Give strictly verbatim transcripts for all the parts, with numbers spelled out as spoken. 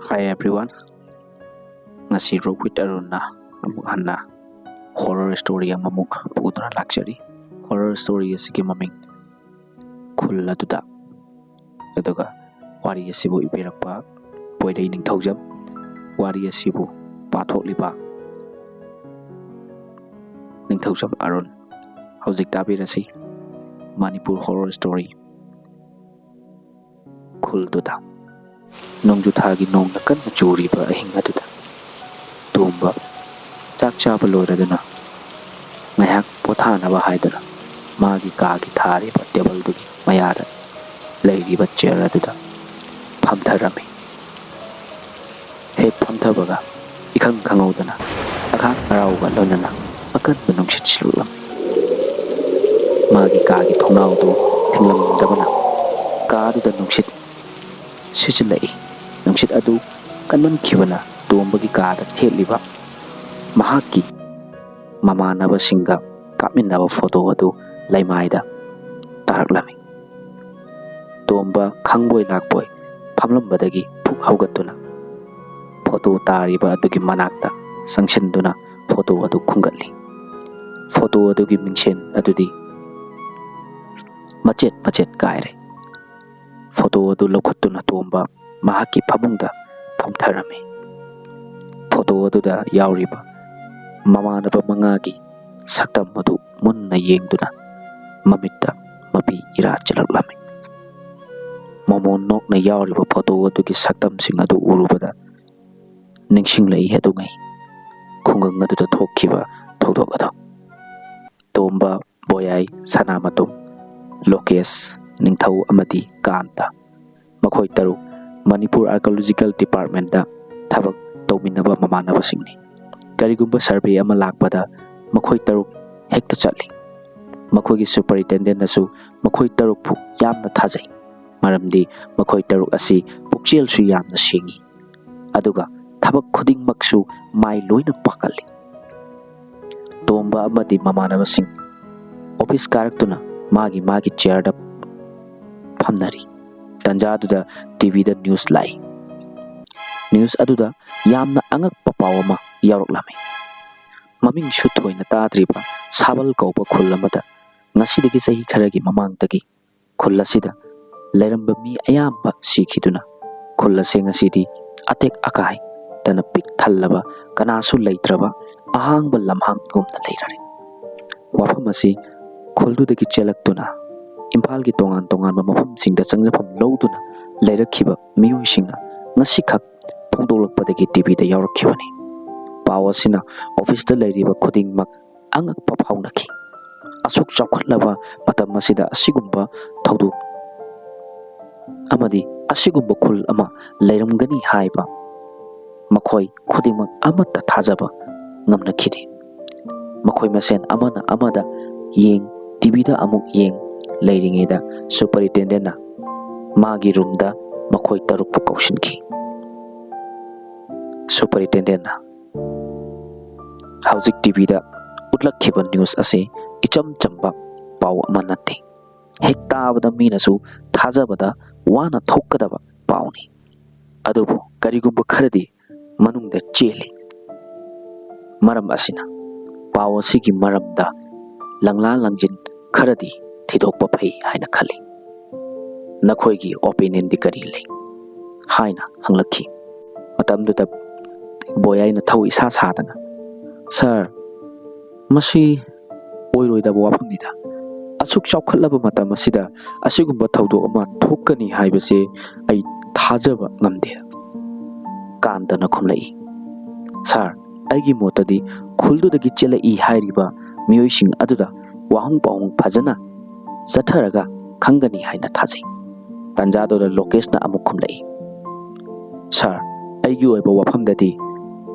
Hi everyone, ꯉꯁꯤ Rock with Arunꯅ ꯑꯃꯨꯛ ꯍꯟꯅ horror story ꯑꯃꯃꯨꯛ ꯄꯨꯗꯨꯅ ꯂꯥꯛꯆꯔꯤ꯫ Horror story ꯑꯁꯤꯒꯤ ꯃꯃꯤꯡ ꯈꯨꯜ ꯑꯗꯨꯗ꯫ ꯑꯗꯨꯒ ꯋꯥꯔꯤ ꯑꯁꯤꯕꯨ ꯏꯕꯤꯔꯛꯄ ꯄꯣꯏꯔꯩ ꯅꯤꯡꯊꯧꯖꯝ, ꯋꯥꯔꯤ ꯑꯁꯤꯕꯨ ꯄꯥꯊꯣꯛꯂꯤꯕ ꯅꯤꯡꯊꯧꯖꯝ ꯑꯔꯨꯟ꯫ ꯍꯧꯖꯤꯛ ꯇꯥꯕꯤꯔꯁꯤ ꯃꯅꯤꯄꯨꯔ horror story ꯈꯨꯜꯗꯨꯗ꯫ ꯅꯣꯡꯖꯨꯊꯥꯒꯤ ꯅꯣꯡꯅ ꯀꯟꯅ ꯆꯨꯔꯤꯕ ꯑꯍꯤꯡ ꯑꯗꯨꯗ ꯇꯣꯝꯕ ꯆꯥꯛ ꯆꯥꯕ ꯂꯣꯏꯔꯗꯨꯅ ꯉꯥꯏꯍꯥꯛ ꯄꯣꯊꯥꯅꯕ ꯍꯥꯏꯗꯨꯅ ꯃꯥꯒꯤ ꯀꯥꯒꯤ ꯊꯥꯔꯤꯕ ꯇꯦꯕꯜꯗꯨꯒꯤ ꯃꯌꯥꯗ ꯂꯩꯔꯤꯕ chair ꯑꯗꯨꯗ ꯐꯝꯊꯔꯝꯃꯤ꯫ ꯍꯦꯛ ꯐꯝꯊꯕꯒ ꯏꯈꯪ ꯈꯪꯍꯧꯗꯅ ꯑꯈꯥꯛ ꯑꯔꯥꯎꯒ ꯂꯣꯏꯅꯅ ꯑꯀꯟꯕ ꯅꯨꯡꯁꯤꯠ ꯁꯤꯠꯂꯛꯂꯝꯃꯤ꯫ ꯃꯥꯒꯤ ꯀꯥꯒꯤ ꯊꯣꯡꯅꯥꯎꯗꯨ ꯊꯤꯡꯂꯝꯗꯕꯅ ꯀꯥꯗꯨꯗ ꯅꯨꯡꯁꯤꯠ ꯁꯤꯠꯆꯤꯜꯂꯛꯏ꯫ ꯅꯨꯡꯁꯤꯠ ꯑꯗꯨ ꯀꯟꯃꯟꯈꯤꯕꯅ ꯇꯣꯝꯕꯒꯤ ꯀꯥꯗ ꯊꯦꯠꯂꯤꯕ ꯃꯍꯥꯛꯀꯤ ꯃꯃꯥꯟꯅꯕꯁꯤꯡꯒ ꯀꯥꯞꯃꯤꯟꯅꯕ photo ꯑꯗꯨ ꯂꯩꯃꯥꯏꯗ ꯇꯥꯔꯛꯂꯝꯃꯤ꯫ ꯇꯣꯝꯕ ꯈꯪꯕꯣꯏ ꯂꯥꯛꯄꯣꯏ ꯐꯝꯂꯝꯕꯗꯒꯤ ꯐꯨꯛ ꯍꯧꯒꯠꯇꯨꯅ photo ꯇꯥꯔꯤꯕ ꯑꯗꯨꯒꯤ ꯃꯅꯥꯛꯇ ꯆꯪꯁꯤꯟꯗꯨꯅ photo ꯑꯗꯨ ꯈꯨꯝꯒꯠꯂꯤ꯫ Photo ꯑꯗꯨꯒꯤ ꯃꯤꯡꯁꯦꯟ ꯑꯗꯨꯗꯤ ꯃꯆꯦꯠ ꯃꯆꯦꯠ ꯀꯥꯏꯔꯦ꯫ Photo ꯑꯗꯨ ꯂꯧꯈꯠꯇꯨꯅ ꯇꯣꯝꯕ ꯃꯍꯥꯛꯀꯤ ꯐꯃꯨꯡꯗ ꯐꯝꯊꯔꯝꯃꯤ꯫ Photo ꯑꯗꯨꯗ ꯌꯥꯎꯔꯤꯕ ꯃꯃꯥꯟꯅꯕ ꯃꯉꯥꯒꯤ ꯁꯛꯇꯝ ꯑꯗꯨ ꯃꯨꯟꯅ ꯌꯦꯡꯗꯨꯅ ꯃꯃꯤꯠꯇ ꯃꯄꯤ ꯏꯔꯥ ꯆꯤꯜꯂꯛꯂꯝꯃꯤ꯫ ꯃꯣꯃꯣꯟ ꯅꯣꯛꯅ ꯌꯥꯎꯔꯤꯕ photo ꯑꯗꯨꯒꯤ ꯁꯛꯇꯝꯁꯤꯡ ꯑꯗꯨ ꯎꯔꯨꯕꯗ ꯅꯤꯡꯁꯤꯡꯂꯛꯏ ꯑꯗꯨꯉꯩ ꯈꯨꯡꯒꯪ ꯑꯗꯨꯗ ꯊꯣꯛꯈꯤꯕ ꯊꯧꯗꯣꯛ ꯑꯗꯨ꯫ ꯇꯣꯝꯕ, ꯕꯣꯌꯥꯏ, ꯁꯅꯥꯃꯇꯣꯝ, ꯂꯣꯀꯦꯁ, ꯅꯤꯡꯊꯧ ꯑꯃꯗꯤ ꯀꯥꯟꯇ꯫ ꯃꯈꯣꯏ ꯇꯔꯨꯛ ꯃꯅꯤꯄꯨꯔ Archaeological Departmentꯇ ꯊꯕꯛ ꯇꯧꯃꯤꯟꯅꯕ ꯃꯃꯥꯟꯅꯕꯁꯤꯡꯅꯤ꯫ ꯀꯔꯤꯒꯨꯝꯕ survey ꯑꯃ ꯂꯥꯛꯄꯗ ꯃꯈꯣꯏ ꯇꯔꯨꯛ ꯍꯦꯛꯇ ꯆꯠꯂꯤ꯫ ꯃꯈꯣꯏꯒꯤ superintendentꯅꯁꯨ ꯃꯈꯣꯏ ꯇꯔꯨꯛꯄꯨ ꯌꯥꯝꯅ ꯊꯥꯖꯩ, ꯃꯔꯝꯗꯤ ꯃꯈꯣꯏ ꯇꯔꯨꯛ ꯑꯁꯤ ꯄꯨꯛꯆꯦꯜꯁꯨ ꯌꯥꯝꯅ ꯁꯦꯡꯏ, ꯑꯗꯨꯒ ꯊꯕꯛ ꯈꯨꯗꯤꯡꯃꯛꯁꯨ ꯃꯥꯏ ꯂꯣꯏꯅ ꯄꯥꯛꯀꯜꯂꯤ꯫ ꯇꯣꯝꯕ ꯑꯃꯗꯤ ꯃꯃꯥꯟꯅꯕꯁꯤꯡ office ꯀꯥꯔꯛꯇꯨꯅ ꯃꯥꯒꯤ ꯃꯥꯒꯤ chairꯗ ꯐꯝꯅꯔꯤ꯫ ꯇꯟꯖꯥꯗꯨꯗ TVꯗ news ꯂꯥꯛꯏ꯫ ꯅ꯭ꯌꯨꯁ ꯑꯗꯨꯗ ꯌꯥꯝꯅ ꯑꯉꯛꯄ ꯄꯥꯎ ꯑꯃ ꯌꯥꯎꯔꯛꯂꯝꯃꯤ꯫ ꯃꯃꯤꯡꯁꯨ ꯊꯣꯏꯅ ꯇꯥꯗ꯭ꯔꯤꯕ ꯁꯥꯕꯜ ꯀꯧꯕ ꯈꯨꯜ ꯑꯃꯗ ꯉꯁꯤꯗꯒꯤ ꯆꯍꯤ ꯈꯔꯒꯤ ꯃꯃꯥꯡꯗꯒꯤ ꯈꯨꯜ ꯑꯁꯤꯗ ꯂꯩꯔꯝꯕ ꯃꯤ ꯑꯌꯥꯝꯕ ꯁꯤꯈꯤꯗꯨꯅ ꯈꯨꯜ ꯑꯁꯤ ꯉꯁꯤꯗꯤ ꯑꯇꯦꯛ ꯑꯀꯥꯏ ꯇꯅ ꯄꯤꯛ ꯊꯜꯂꯕ, ꯀꯅꯥꯁꯨ ꯂꯩꯇ꯭ꯔꯕ ꯑꯍꯥꯡꯕ ꯂꯝꯍꯥꯡꯒꯨꯝꯅ ꯂꯩꯔꯔꯦ꯫ ꯋꯥꯐꯝ ꯑꯁꯤ ꯈꯨꯜꯗꯨꯗꯒꯤ ꯆꯦꯜꯂꯛꯇꯨꯅ ꯏꯝꯐꯥꯜꯒꯤ ꯇꯣꯉꯥꯟ ꯇꯣꯉꯥꯟꯕ ꯃꯐꯝꯁꯤꯡꯗ ꯆꯪꯖꯐꯝ ꯂꯧꯗꯨꯅ ꯂꯩꯔꯛꯈꯤꯕ ꯃꯤꯑꯣꯏꯁꯤꯡꯅ ꯉꯁꯤꯈꯛ ꯐꯣꯡꯗꯣꯛꯂꯛꯄꯗꯒꯤ ꯇꯤꯚꯤꯗ ꯌꯥꯎꯔꯛꯈꯤꯕꯅꯤ꯫ ꯄꯥꯎ ꯑꯁꯤꯅ ꯑꯣꯐꯤꯁꯇ ꯂꯩꯔꯤꯕ ꯈꯨꯗꯤꯡꯃꯛ ꯑꯉꯛꯄ ꯐꯥꯎꯅꯈꯤ꯫ ꯑꯁꯨꯛ ꯆꯥꯎꯈꯠꯂꯕ ꯃꯇꯝ ꯑꯁꯤꯗ ꯑꯁꯤꯒꯨꯝꯕ ꯊꯧꯗꯣꯛ ꯑꯃꯗꯤ ꯑꯁꯤꯒꯨꯝꯕ ꯈꯨꯜ ꯑꯃ ꯂꯩꯔꯝꯒꯅꯤ ꯍꯥꯏꯕ ꯃꯈꯣꯏ ꯈꯨꯗꯤꯡꯃꯛ ꯑꯃꯠꯇ ꯊꯥꯖꯕ ꯉꯝꯅꯈꯤꯗꯦ꯫ ꯃꯈꯣꯏ ꯃꯁꯦꯟ ꯑꯃꯅ ꯑꯃꯗ ꯌꯦꯡ, ꯇꯤꯚꯤꯗ ꯑꯃꯨꯛ ꯌꯦꯡ ꯂꯩꯔꯤꯉꯩꯗ ꯁꯨꯄꯔꯤꯟꯇꯦꯟꯗꯦꯟꯅ ꯃꯥꯒꯤ ꯔꯨꯝꯗ ꯃꯈꯣꯏ ꯇꯔꯨꯛꯄꯨ ꯀꯧꯁꯤꯟꯈꯤ꯫ ꯁꯨꯄꯔꯤꯟꯇꯦꯟꯗꯦꯟꯅ ꯍꯧꯖꯤꯛ ꯇꯤꯚꯤꯗ ꯎꯠꯂꯛꯈꯤꯕ ꯅ꯭ꯌꯨꯁ ꯑꯁꯤ ꯏꯆꯝ ꯆꯝꯕ ꯄꯥꯎ ꯑꯃ ꯅꯠꯇꯦ꯫ ꯍꯦꯛ ꯇꯥꯕꯗ ꯃꯤꯅꯁꯨ ꯊꯥꯖꯕꯗ ꯋꯥꯅ ꯊꯣꯛꯀꯗꯕ ꯄꯥꯎꯅꯤ꯫ ꯑꯗꯨꯕꯨ ꯀꯔꯤꯒꯨꯝꯕ ꯈꯔꯗꯤ ꯃꯅꯨꯡꯗ ꯆꯦꯜꯂꯤ꯫ ꯃꯔꯝ ꯑꯁꯤꯅ ꯄꯥꯎ ꯑꯁꯤꯒꯤ ꯃꯔꯝꯗ ꯂꯪꯂꯥ ꯂꯪꯖꯤꯟ ꯈꯔꯗꯤ ꯊꯤꯗꯣꯛꯄ ꯐꯩ ꯍꯥꯏꯅ ꯈꯜꯂꯤ꯫ "ꯅꯈꯣꯏꯒꯤ ꯑꯣꯄꯤꯅꯤꯌꯟꯗꯤ ꯀꯔꯤ ꯂꯩ?" ꯍꯥꯏꯅ ꯍꯪꯂꯛꯈꯤ꯫ ꯃꯇꯝꯗꯨꯗ ꯕꯣꯌꯥꯏꯅ ꯊꯧ ꯏꯁꯥ ꯁꯥꯗꯅ, "ꯁꯥꯔ, ꯃꯁꯤ ꯑꯣꯏꯔꯣꯏꯗꯕ ꯋꯥꯐꯝꯅꯤꯗ꯫ ꯑꯁꯨꯛ ꯆꯥꯎꯈꯠꯂꯕ ꯃꯇꯝ ꯑꯁꯤꯗ ꯑꯁꯤꯒꯨꯝꯕ ꯊꯧꯗꯣꯛ ꯑꯃ ꯊꯣꯛꯀꯅꯤ ꯍꯥꯏꯕꯁꯦ ꯑꯩ ꯊꯥꯖꯕ ꯉꯝꯗꯦ꯫" ꯀꯥꯟꯇꯅ ꯈꯨꯝꯂꯛꯏ, "ꯁꯥꯔ, ꯑꯩꯒꯤ ꯃꯣꯠꯇꯗꯤ ꯈꯨꯜꯗꯨꯗꯒꯤ ꯆꯦꯜꯂꯛꯏ ꯍꯥꯏꯔꯤꯕ ꯃꯤꯑꯣꯏꯁꯤꯡ ꯑꯗꯨꯗ ꯋꯥꯍꯪ ꯄꯥꯎꯍꯪ ꯐꯖꯅ ꯆꯠꯊꯔꯒ ꯈꯪꯒꯅꯤ ꯍꯥꯏꯅ ꯊꯥꯖꯩ꯫" ꯇꯥꯟꯖꯥꯗꯨꯗ ꯂꯣꯀꯦꯁꯅ ꯑꯃꯨꯛ ꯈꯨꯝꯂꯛꯏ, "ꯁꯥꯔ, ꯑꯩꯒꯤ ꯑꯣꯏꯕ ꯋꯥꯐꯝꯗꯗꯤ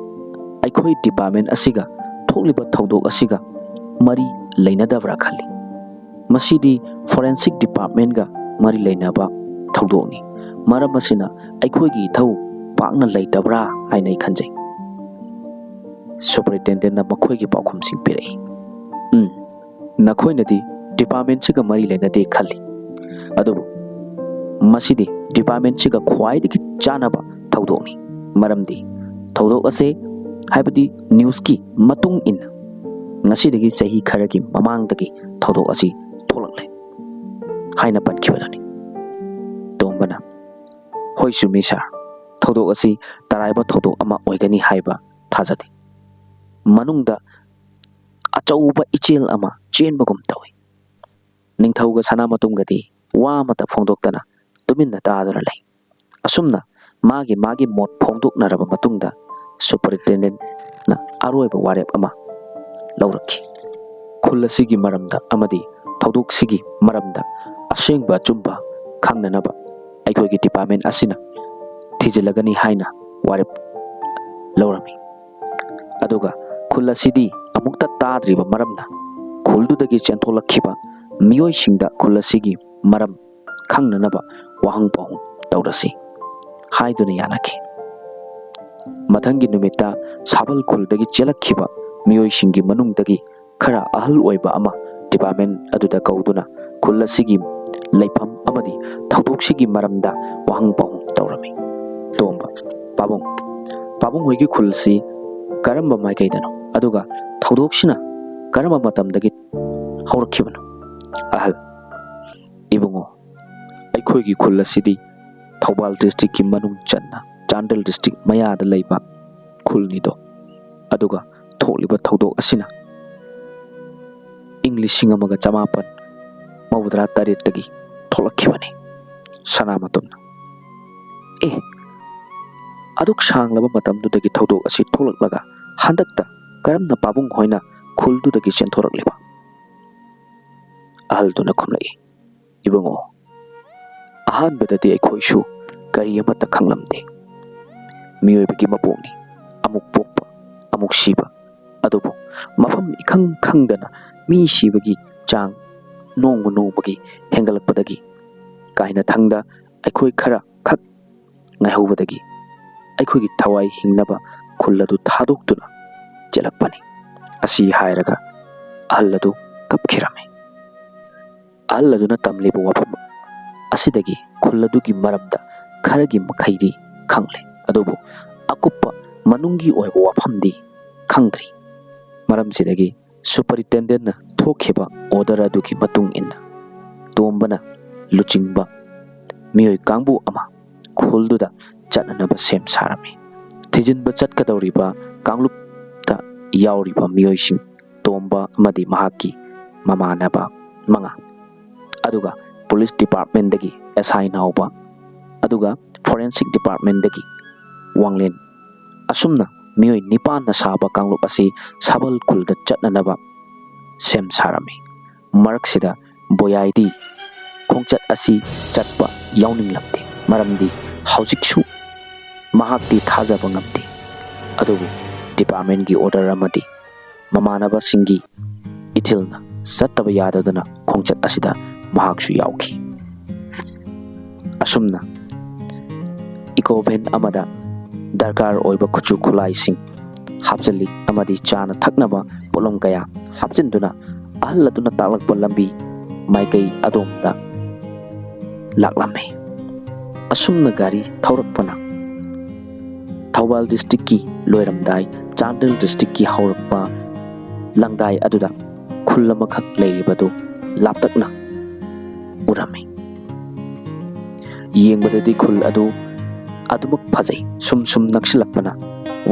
ꯑꯩꯈꯣꯏ ꯗꯤꯄꯥꯔꯠꯃꯦꯟ ꯑꯁꯤꯒ ꯊꯣꯛꯂꯤꯕ ꯊꯧꯗꯣꯛ ꯑꯁꯤꯒ ꯃꯔꯤ ꯂꯩꯅꯗꯕ꯭ꯔꯥ ꯈꯜꯂꯤ꯫ ꯃꯁꯤꯗꯤ ꯐꯣꯔꯦꯟꯁꯤꯛ ꯗꯤꯄꯥꯔꯠꯃꯦꯟꯒ ꯃꯔꯤ ꯂꯩꯅꯕ ꯊꯧꯗꯣꯛꯅꯤ꯫ ꯃꯔꯝ ꯑꯁꯤꯅ ꯑꯩꯈꯣꯏꯒꯤ ꯏꯊꯧ ꯄꯥꯛꯅ ꯂꯩꯇꯕ꯭ꯔꯥ ꯍꯥꯏꯅ ꯑꯩ ꯈꯟꯖꯩ꯫" ꯁꯨꯄꯔꯤꯟꯇꯦꯟꯗꯦꯟꯅ ꯃꯈꯣꯏꯒꯤ ꯄꯥꯎꯈꯨꯝꯁꯤꯡ ꯄꯤꯔꯛꯏ꯫ "ꯎꯝ, ꯅꯈꯣꯏꯅꯗꯤ ꯗꯤꯄꯥꯔꯠꯃꯦꯟꯁꯤꯒ ꯃꯔꯤ ꯂꯩꯅꯗꯦ ꯈꯜꯂꯤ, ꯑꯗꯨꯕꯨ ꯃꯁꯤꯗꯤ ꯗꯤꯄꯥꯔꯠꯃꯦꯟꯁꯤꯒ ꯈ꯭ꯋꯥꯏꯗꯒꯤ ꯆꯥꯟꯅꯕ ꯊꯧꯗꯣꯛꯅꯤ꯫ ꯃꯔꯝꯗꯤ ꯊꯧꯗꯣꯛ ꯑꯁꯤ, ꯍꯥꯏꯕꯗꯤ ꯅ꯭ꯌꯨꯁꯀꯤ ꯃꯇꯨꯡ ꯏꯟꯅ, ꯉꯁꯤꯗꯒꯤ ꯆꯍꯤ ꯈꯔꯒꯤ ꯃꯃꯥꯡꯗꯒꯤ ꯊꯧꯗꯣꯛ ꯑꯁꯤ ꯊꯣꯛꯂꯛꯂꯦ ꯍꯥꯏꯅ ꯄꯟꯈꯤꯕꯗꯨꯅꯤ꯫ ꯇꯣꯝꯕꯅ, "ꯍꯣꯏ, ꯆꯨꯝꯃꯤ ꯁꯥꯔ, ꯊꯧꯗꯣꯛ ꯑꯁꯤ ꯇꯔꯥꯏꯕ ꯊꯧꯗꯣꯛ ꯑꯃ ꯑꯣꯏꯒꯅꯤ ꯍꯥꯏꯕ ꯊꯥꯖꯗꯦ꯫ ꯃꯅꯨꯡꯗ ꯑꯆꯧꯕ ꯏꯆꯦꯜ ꯑꯃ ꯆꯦꯟꯕꯒꯨꯝ ꯇꯧꯏ꯫ ꯅꯤꯡꯊꯧꯒ ꯁꯅꯥꯃꯇꯨꯝꯒꯗꯤ ꯋꯥ ꯑꯃꯠꯇ ꯐꯣꯡꯗꯣꯛꯇꯅ ꯇꯨꯃꯤꯟꯅ ꯇꯥꯗꯨꯅ ꯂꯩ꯫ ꯑꯁꯨꯝꯅ ꯃꯥꯒꯤ ꯃꯥꯒꯤ ꯃꯣꯠ ꯐꯣꯡꯗꯣꯛꯅꯔꯕ ꯃꯇꯨꯡꯗ ꯁꯨꯄꯔꯤꯟꯇꯦꯟꯗꯦꯟꯠꯅ ꯑꯔꯣꯏꯕ ꯋꯥꯔꯦꯞ ꯑꯃ ꯂꯧꯔꯛꯈꯤ꯫ ꯈꯨꯜ ꯑꯁꯤꯒꯤ ꯃꯔꯝꯗ ꯑꯃꯗꯤ ꯊꯧꯗꯣꯛꯁꯤꯒꯤ ꯃꯔꯝꯗ ꯑꯁꯦꯡꯕ ꯑꯆꯨꯝꯕ ꯈꯪꯅꯅꯕ ꯑꯩꯈꯣꯏꯒꯤ ꯗꯤꯄꯥꯔꯠꯃꯦꯟ ꯑꯁꯤꯅ ꯊꯤꯖꯤꯜꯂꯒꯅꯤ ꯍꯥꯏꯅ ꯋꯥꯔꯦꯞ ꯂꯧꯔꯝꯃꯤ꯫ ꯑꯗꯨꯒ ꯈꯨꯜ ꯑꯁꯤꯗꯤ ꯑꯃꯨꯛꯇ ꯇꯥꯗ꯭ꯔꯤꯕ ꯃꯔꯝꯅ ꯈꯨꯜꯗꯨꯗꯒꯤ ꯆꯦꯟꯊꯣꯛꯂꯛꯈꯤꯕ ꯃꯤꯑꯣꯏꯁꯤꯡꯗ ꯈꯨꯜ ꯑꯁꯤꯒꯤ ꯃꯔꯝ ꯈꯪꯅꯅꯕ ꯋꯥꯍꯪ ꯄꯥꯎꯍꯪ ꯇꯧꯔꯁꯤ" ꯍꯥꯏꯗꯨꯅ ꯌꯥꯅꯈꯤ꯫ ꯃꯊꯪꯒꯤ ꯅꯨꯃꯤꯠꯇ ꯁꯥꯕꯜ ꯈꯨꯜꯗꯒꯤ ꯆꯦꯜꯂꯛꯈꯤꯕ ꯃꯤꯑꯣꯏꯁꯤꯡꯒꯤ ꯃꯅꯨꯡꯗꯒꯤ ꯈꯔ ꯑꯍꯜ ꯑꯣꯏꯕ ꯑꯃ ꯗꯤꯄꯥꯔꯠꯃꯦꯟ ꯑꯗꯨꯗ ꯀꯧꯗꯨꯅ ꯈꯨꯜ ꯑꯁꯤꯒꯤ ꯂꯩꯐꯝ ꯑꯃꯗꯤ ꯊꯧꯗꯣꯛꯁꯤꯒꯤ ꯃꯔꯝꯗ ꯋꯥꯍꯪ ꯄꯥꯎꯍꯪ ꯇꯧꯔꯝꯃꯤ꯫ ꯇꯣꯝꯕ, "ꯄꯥꯕꯨꯡ, ꯄꯥꯕꯨꯡ ꯍꯣꯏꯒꯤ ꯈꯨꯜꯁꯤ ꯀꯔꯝꯕ ꯃꯥꯏꯀꯩꯗꯅꯣ? ꯑꯗꯨꯒ ꯊꯧꯗꯣꯛꯁꯤꯅ ꯀꯔꯝꯕ ꯃꯇꯝꯗꯒꯤ ꯍꯧꯔꯛꯈꯤꯕꯅꯣ?" ꯑꯍꯜ, "ꯏꯕꯨꯡꯉꯣ, ꯑꯩꯈꯣꯏꯒꯤ ꯈꯨꯜ ꯑꯁꯤꯗꯤ ꯊꯧꯕꯥꯜ ꯗꯤꯁꯇ꯭ꯔꯤꯛꯀꯤ ꯃꯅꯨꯡ ꯆꯟꯅ ꯆꯥꯟꯗꯦꯜ ꯗꯤꯁꯇ꯭ꯔꯤꯛ ꯃꯌꯥꯗ ꯂꯩꯕ ꯈꯨꯜꯅꯤꯗꯣ꯫ ꯑꯗꯨꯒ ꯊꯣꯛꯂꯤꯕ ꯊꯧꯗꯣꯛ ꯑꯁꯤꯅ ꯏꯪ ꯂꯤꯁꯤꯡ ꯑꯃꯒ ꯆꯃꯥꯄꯟ ꯃꯧꯗ꯭ꯔꯥ ꯇꯔꯦꯠꯇꯒꯤ ꯊꯣꯛꯂꯛꯈꯤꯕꯅꯤ꯫" ꯁꯅꯥꯃꯇꯨꯝꯅ, "ꯑꯦ, ꯑꯗꯨꯛ ꯁꯥꯡꯂꯕ ꯃꯇꯝꯗꯨꯗꯒꯤ ꯊꯧꯗꯣꯛ ꯑꯁꯤ ꯊꯣꯛꯂꯛꯂꯒ ꯍꯟꯗꯛꯇ ꯀꯔꯝꯅ ꯄꯥꯕꯨꯡ ꯍꯣꯏꯅ ꯈꯨꯜꯗꯨꯗꯒꯤ ꯆꯦꯟꯊꯣꯔꯛꯂꯤꯕ?" ꯑꯍꯜꯗꯨꯅ ꯈꯨꯝꯂꯛꯏ, "ꯏꯕꯨꯡꯉꯣ, ꯑꯍꯥꯟꯕꯗꯗꯤ ꯑꯩꯈꯣꯏꯁꯨ ꯀꯔꯤ ꯑꯃꯠꯇ ꯈꯪꯂꯝꯗꯦ꯫ ꯃꯤꯑꯣꯏꯕꯒꯤ ꯃꯄꯣꯛꯅꯤ, ꯑꯃꯨꯛ ꯄꯣꯛꯄ, ꯑꯃꯨꯛ ꯁꯤꯕ꯫ ꯑꯗꯨꯕꯨ ꯃꯐꯝ ꯏꯈꯪ ꯈꯪꯗꯅ ꯃꯤ ꯁꯤꯕꯒꯤ ꯆꯥꯡ ꯅꯣꯡꯃ ꯅꯣꯡꯃꯒꯤ ꯍꯦꯟꯒꯠꯂꯛꯄꯗꯒꯤ ꯀꯥꯏꯅꯊꯪꯗ ꯑꯩꯈꯣꯏ ꯈꯔ ꯈꯛ ꯉꯥꯏꯍꯧꯕꯗꯒꯤ ꯑꯩꯈꯣꯏꯒꯤ ꯊꯋꯥꯏ ꯍꯤꯡꯅꯕ ꯈꯨꯜ ꯑꯗꯨ ꯊꯥꯗꯣꯛꯇꯨꯅ ꯆꯦꯜꯂꯛꯄꯅꯤ꯫" ꯑꯁꯤ ꯍꯥꯏꯔꯒ ꯑꯍꯜ ꯑꯗꯨ ꯀꯞꯈꯤꯔꯝꯃꯤ꯫ ꯑꯍꯜ ꯑꯗꯨꯅ ꯇꯝꯂꯤꯕ ꯋꯥꯐꯝ ꯑꯁꯤꯗꯒꯤ ꯈꯨꯜ ꯑꯗꯨꯒꯤ ꯃꯔꯝꯗ ꯈꯔꯒꯤ ꯃꯈꯩꯗꯤ ꯈꯪꯂꯦ꯫ ꯑꯗꯨꯕꯨ ꯑꯀꯨꯞꯄ ꯃꯅꯨꯡꯒꯤ ꯑꯣꯏꯕ ꯋꯥꯐꯝꯗꯤ ꯈꯪꯗ꯭ꯔꯤ꯫ ꯃꯔꯝꯁꯤꯗꯒꯤ superintendentꯅ ꯊꯣꯛꯈꯤꯕ order ꯑꯗꯨꯒꯤ ꯃꯇꯨꯡ ꯏꯟꯅ ꯇꯣꯝꯕꯅ ꯂꯨꯆꯤꯡꯕ ꯃꯤꯑꯣꯏ ꯀꯥꯡꯕꯨ ꯑꯃ ꯈꯨꯜꯗꯨꯗ ꯆꯠꯅꯅꯕ ꯁꯦꯝ ꯁꯥꯔꯝꯃꯤ꯫ ꯊꯤꯖꯤꯟꯕ ꯆꯠꯀꯗꯧꯔꯤꯕ ꯀꯥꯡꯂꯨꯞꯇ ꯌꯥꯎꯔꯤꯕ ꯃꯤꯑꯣꯏꯁꯤꯡ ꯇꯣꯝꯕ ꯑꯃꯗꯤ ꯃꯍꯥꯛꯀꯤ ꯃꯃꯥꯟꯅꯕ ꯃꯉꯥ, ꯑꯗꯨꯒ police departmentꯗꯒꯤ S I ꯅꯥꯎꯕ, ꯑꯗꯨꯒ forensic departmentꯗꯒꯤ ꯋꯥꯡꯂꯦꯟ, ꯑꯁꯨꯝꯅ ꯃꯤꯑꯣꯏ ꯅꯤꯄꯥꯟꯅ ꯁꯥꯕ ꯀꯥꯡꯂꯨꯞ ꯑꯁꯤ ꯁꯥꯕꯜ ꯈꯨꯜꯗ ꯆꯠꯅꯅꯕ ꯁꯦꯝ ꯁꯥꯔꯝꯃꯤ꯫ ꯃꯔꯛꯁꯤꯗ ꯕꯣꯌꯥꯏꯗꯤ ꯈꯣꯡꯆꯠ ꯑꯁꯤ ꯆꯠꯄ ꯌꯥꯎꯅꯤꯡꯂꯝꯗꯦ, ꯃꯔꯝꯗꯤ ꯍꯧꯖꯤꯛꯁꯨ ꯃꯍꯥꯛꯇꯤ ꯊꯥꯖꯕ ꯉꯝꯗꯦ꯫ ꯑꯗꯨꯕꯨ departmentꯀꯤ order ꯑꯃꯗꯤ ꯃꯃꯥꯟꯅꯕꯁꯤꯡꯒꯤ ꯏꯊꯤꯜꯅ ꯆꯠꯇꯕ ꯌꯥꯗꯗꯨꯅ ꯈꯣꯡꯆꯠ ꯑꯁꯤꯗ ꯃꯍꯥꯛꯁꯨ ꯌꯥꯎꯈꯤ꯫ ꯑꯁꯨꯝꯅ eco van ꯑꯃꯗ ꯗꯔꯀꯥꯔ ꯑꯣꯏꯕ ꯈꯨꯠꯁꯨ ꯈꯨꯠꯂꯥꯏꯁꯤꯡ ꯍꯥꯞꯆꯤꯜꯂꯤ ꯑꯃꯗꯤ ꯆꯥꯅ ꯊꯛꯅꯕ ꯄꯣꯠꯂꯝ ꯀꯌꯥ ꯍꯥꯞꯆꯤꯟꯗꯨꯅ ꯑꯍꯜ ꯑꯗꯨꯅ ꯇꯥꯛꯂꯛꯄ ꯂꯝꯕꯤ ꯃꯥꯏꯀꯩ ꯑꯗꯣꯝꯗ ꯂꯥꯛꯂꯝꯃꯤ꯫ ꯑꯁꯨꯝꯅ ꯒꯥꯔꯤ ꯊꯧꯔꯛꯄꯅ ꯊꯧꯕꯥꯜ districtꯀꯤ ꯂꯣꯏꯔꯝꯗꯥꯏ, ꯆꯥꯟꯗꯦꯜ districtꯀꯤ ꯍꯧꯔꯛꯄ ꯂꯪꯗꯥꯏ ꯑꯗꯨꯗ ꯈꯨꯜ ꯑꯃꯈꯛ ꯂꯩꯔꯤꯕꯗꯨ ꯂꯥꯞꯇꯛꯅ ꯎꯔꯝꯃꯤ꯫ ꯌꯦꯡꯕꯗꯗꯤ ꯈꯨꯜ ꯑꯗꯨ ꯑꯗꯨꯃꯛ ꯐꯖꯩ꯫ ꯁꯨꯝ ꯁꯨꯝ ꯅꯛꯁꯤꯜꯂꯛꯄꯅ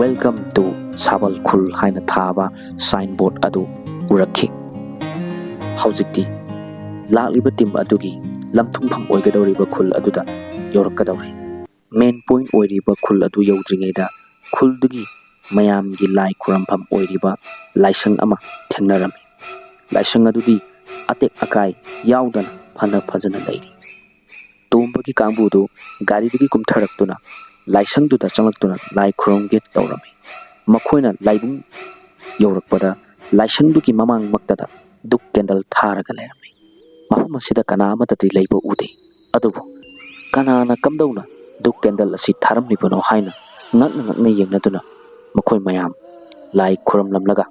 "Welcome to ꯁꯥꯕꯜ ꯈꯨꯜ" ꯍꯥꯏꯅ ꯊꯥꯕ signboard ꯑꯗꯨ ꯎꯔꯛꯈꯤ꯫ ꯍꯧꯖꯤꯛꯇꯤ ꯂꯥꯛꯂꯤꯕ team ꯑꯗꯨꯒꯤ ꯂꯝꯊꯨꯡꯐꯝ ꯑꯣꯏꯒꯗꯧꯔꯤꯕ ꯈꯨꯜ ꯑꯗꯨꯗ ꯌꯧꯔꯛꯀꯗꯧꯔꯦ꯫ Main point ꯑꯣꯏꯔꯤꯕ ꯈꯨꯜ ꯑꯗꯨ ꯌꯧꯗ꯭ꯔꯤꯉꯩꯗ ꯈꯨꯜꯗꯨꯒꯤ ꯃꯌꯥꯝꯒꯤ ꯂꯥꯏ ꯈꯨꯔꯝꯐꯝ ꯑꯣꯏꯔꯤꯕ ꯂꯥꯏꯁꯪ ꯑꯃ ꯊꯦꯡꯅꯔꯝꯃꯤ꯫ ꯂꯥꯏꯁꯪ ꯑꯗꯨꯗꯤ ꯑꯇꯦꯛ ꯑꯀꯥꯏ ꯌꯥꯎꯗꯅ ꯐꯅ ꯐꯖꯅ ꯂꯩꯔꯤ꯫ ꯇꯣꯝꯕꯒꯤ ꯀꯥꯡꯕꯨꯗꯨ ꯒꯥꯔꯤꯗꯒꯤ ꯀꯨꯝꯊꯔꯛꯇꯨꯅ ꯂꯥꯏꯁꯪꯗꯨꯗ ꯆꯪꯂꯛꯇꯨꯅ ꯂꯥꯏ ꯈꯨꯔꯨꯝꯒꯦ ꯇꯧꯔꯝꯃꯤ꯫ ꯃꯈꯣꯏꯅ ꯂꯥꯏꯕꯨꯡ ꯌꯧꯔꯛꯄꯗ ꯂꯥꯏꯁꯪꯗꯨꯒꯤ ꯃꯃꯥꯡꯃꯛꯇꯗ ꯙꯨꯞ candle ꯊꯥꯔꯒ ꯂꯩꯔꯝꯃꯤ꯫ ꯃꯐꯝ ꯑꯁꯤꯗ ꯀꯅꯥ ꯑꯃꯠꯇꯗꯤ ꯂꯩꯕ ꯎꯗꯦ꯫ ꯑꯗꯨꯕꯨ ꯀꯅꯥꯅ ꯀꯝꯗꯧꯅ ꯙꯨꯞ candle ꯑꯁꯤ ꯊꯥꯔꯝꯂꯤꯕꯅꯣ ꯍꯥꯏꯅ ꯉꯛꯅ ꯉꯛꯅ ꯌꯦꯡꯅꯗꯨꯅ ꯃꯈꯣꯏ ꯃꯌꯥꯝ ꯂꯥꯏ ꯈꯨꯔꯨꯝꯂꯝꯂꯒ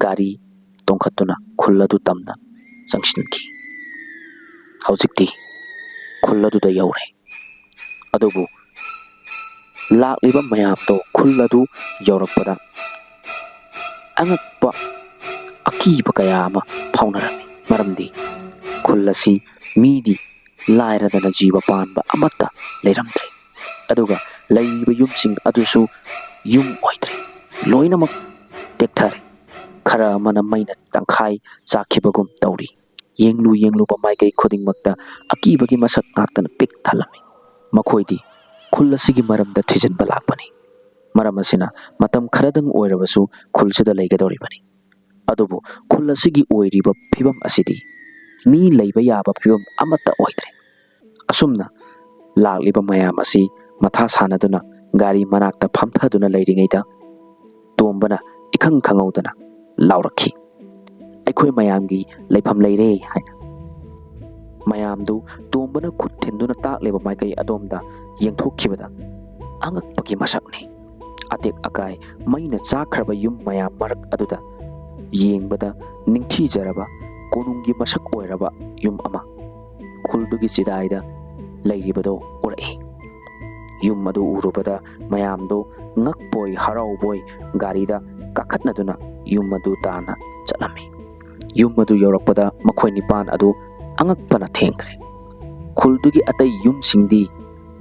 ꯒꯥꯔꯤ ꯇꯣꯡꯈꯠꯇꯨꯅ ꯈꯨꯜ ꯑꯗꯨ ꯇꯝꯅ ꯆꯪꯁꯤꯟꯈꯤ꯫ ꯍꯧꯖꯤꯛꯇꯤ ꯈꯨꯜ ꯑꯗꯨꯗ ꯌꯧꯔꯦ꯫ ꯑꯗꯨꯕꯨ ꯂꯥꯛꯂꯤꯕ ꯃꯌꯥꯝꯗꯣ ꯈꯨꯜ ꯑꯗꯨ ꯌꯧꯔꯛꯄꯗ ꯑꯉꯛꯄ, ꯑꯀꯤꯕ ꯀꯌꯥ ꯑꯃ ꯐꯥꯎꯅꯔꯝꯃꯤ꯫ ꯃꯔꯝꯗꯤ ꯈꯨꯜ ꯑꯁꯤ ꯃꯤꯗꯤ ꯂꯥꯏꯔꯗꯅ ꯖꯤꯕ ꯄꯥꯟꯕ ꯑꯃꯠꯇ ꯂꯩꯔꯝꯗ꯭ꯔꯦ꯫ ꯑꯗꯨꯒ ꯂꯩꯔꯤꯕ ꯌꯨꯝꯁꯤꯡ ꯑꯗꯨꯁꯨ ꯌꯨꯝ ꯑꯣꯏꯗ꯭ꯔꯦ, ꯂꯣꯏꯅꯃꯛ ꯇꯦꯛꯊꯔꯦ꯫ ꯈꯔ ꯑꯃꯅ ꯃꯩꯅ ꯇꯪꯈꯥꯏ ꯆꯥꯛꯈꯤꯕꯒꯨꯝ ꯇꯧꯔꯤ꯫ ꯌꯦꯡꯂꯨ ꯌꯦꯡꯂꯨꯕ ꯃꯥꯏꯀꯩ ꯈꯨꯗꯤꯡꯃꯛꯇ ꯑꯀꯤꯕꯒꯤ ꯃꯁꯛ ꯉꯥꯛꯇꯅ ꯄꯤꯛ ꯊꯜꯂꯝꯃꯤ꯫ ꯃꯈꯣꯏꯗꯤ ꯈꯨꯜ ꯑꯁꯤꯒꯤ ꯃꯔꯝꯗ ꯊꯤꯖꯤꯟꯕ ꯂꯥꯛꯄꯅꯤ꯫ ꯃꯔꯝ ꯑꯁꯤꯅ ꯃꯇꯝ ꯈꯔꯗꯪ ꯑꯣꯏꯔꯕꯁꯨ ꯈꯨꯜꯁꯤꯗ ꯂꯩꯒꯗꯧꯔꯤꯕꯅꯤ꯫ ꯑꯗꯨꯕꯨ ꯈꯨꯜ ꯑꯁꯤꯒꯤ ꯑꯣꯏꯔꯤꯕ ꯐꯤꯕꯝ ꯑꯁꯤꯗꯤ ꯃꯤ ꯂꯩꯕ ꯌꯥꯕ ꯐꯤꯕꯝ ꯑꯃꯠꯇ ꯑꯣꯏꯗ꯭ꯔꯦ꯫ ꯑꯁꯨꯝꯅ ꯂꯥꯛꯂꯤꯕ ꯃꯌꯥꯝ ꯑꯁꯤ ꯃꯊꯥ ꯁꯥꯅꯗꯨꯅ ꯒꯥꯔꯤ ꯃꯅꯥꯛꯇ ꯐꯝꯊꯗꯨꯅ ꯂꯩꯔꯤꯉꯩꯗ ꯇꯣꯝꯕꯅ ꯏꯈꯪ ꯈꯪꯍꯧꯗꯅ ꯂꯥꯎꯔꯛꯈꯤ, "ꯑꯩꯈꯣꯏ ꯃꯌꯥꯝꯒꯤ ꯂꯩꯐꯝ ꯂꯩꯔꯦ" ꯍꯥꯏꯅ꯫ ꯃꯌꯥꯝꯗꯨ ꯇꯣꯝꯕꯅ ꯈꯨꯠ ꯊꯤꯟꯗꯨꯅ ꯇꯥꯛꯂꯤꯕ ꯃꯥꯏꯀꯩ ꯑꯗꯣꯝꯗ ꯌꯦꯡꯊꯣꯛꯈꯤꯕꯗ ꯑꯉꯛꯄꯒꯤ ꯃꯁꯛꯅꯤ꯫ ꯑꯇꯦꯛ ꯑꯀꯥꯏ ꯃꯩꯅ ꯆꯥꯛꯈ꯭ꯔꯕ ꯌꯨꯝ ꯃꯌꯥꯝ ꯃꯔꯛ ꯑꯗꯨꯗ ꯌꯦꯡꯕꯗ ꯅꯤꯡꯊꯤꯖꯔꯕ ꯀꯣꯅꯨꯡꯒꯤ ꯃꯁꯛ ꯑꯣꯏꯔꯕ ꯌꯨꯝ ꯑꯃ ꯈꯨꯜꯗꯨꯒꯤ ꯆꯤꯗꯥꯏꯗ ꯂꯩꯔꯤꯕꯗꯨ ꯎꯔꯛꯏ꯫ ꯌꯨꯝ ꯑꯗꯨ ꯎꯔꯨꯕꯗ ꯃꯌꯥꯝꯗꯨ ꯉꯛꯄꯣꯏ ꯍꯔꯥꯎꯕꯣꯏ ꯒꯥꯔꯤꯗ ꯀꯥꯈꯠꯅꯗꯨꯅ ꯌꯨꯝ ꯑꯗꯨ ꯇꯥꯟꯅ ꯆꯠꯂꯝꯃꯤ꯫ ꯌꯨꯝ ꯑꯗꯨ ꯌꯧꯔꯛꯄꯗ ꯃꯈꯣꯏ ꯅꯤꯄꯥꯟ ꯑꯗꯨ ꯑꯉꯛꯄꯅ ꯊꯦꯡꯈ꯭ꯔꯦ꯫ ꯈꯨꯜꯗꯨꯒꯤ ꯑꯇꯩ ꯌꯨꯝꯁꯤꯡꯗꯤ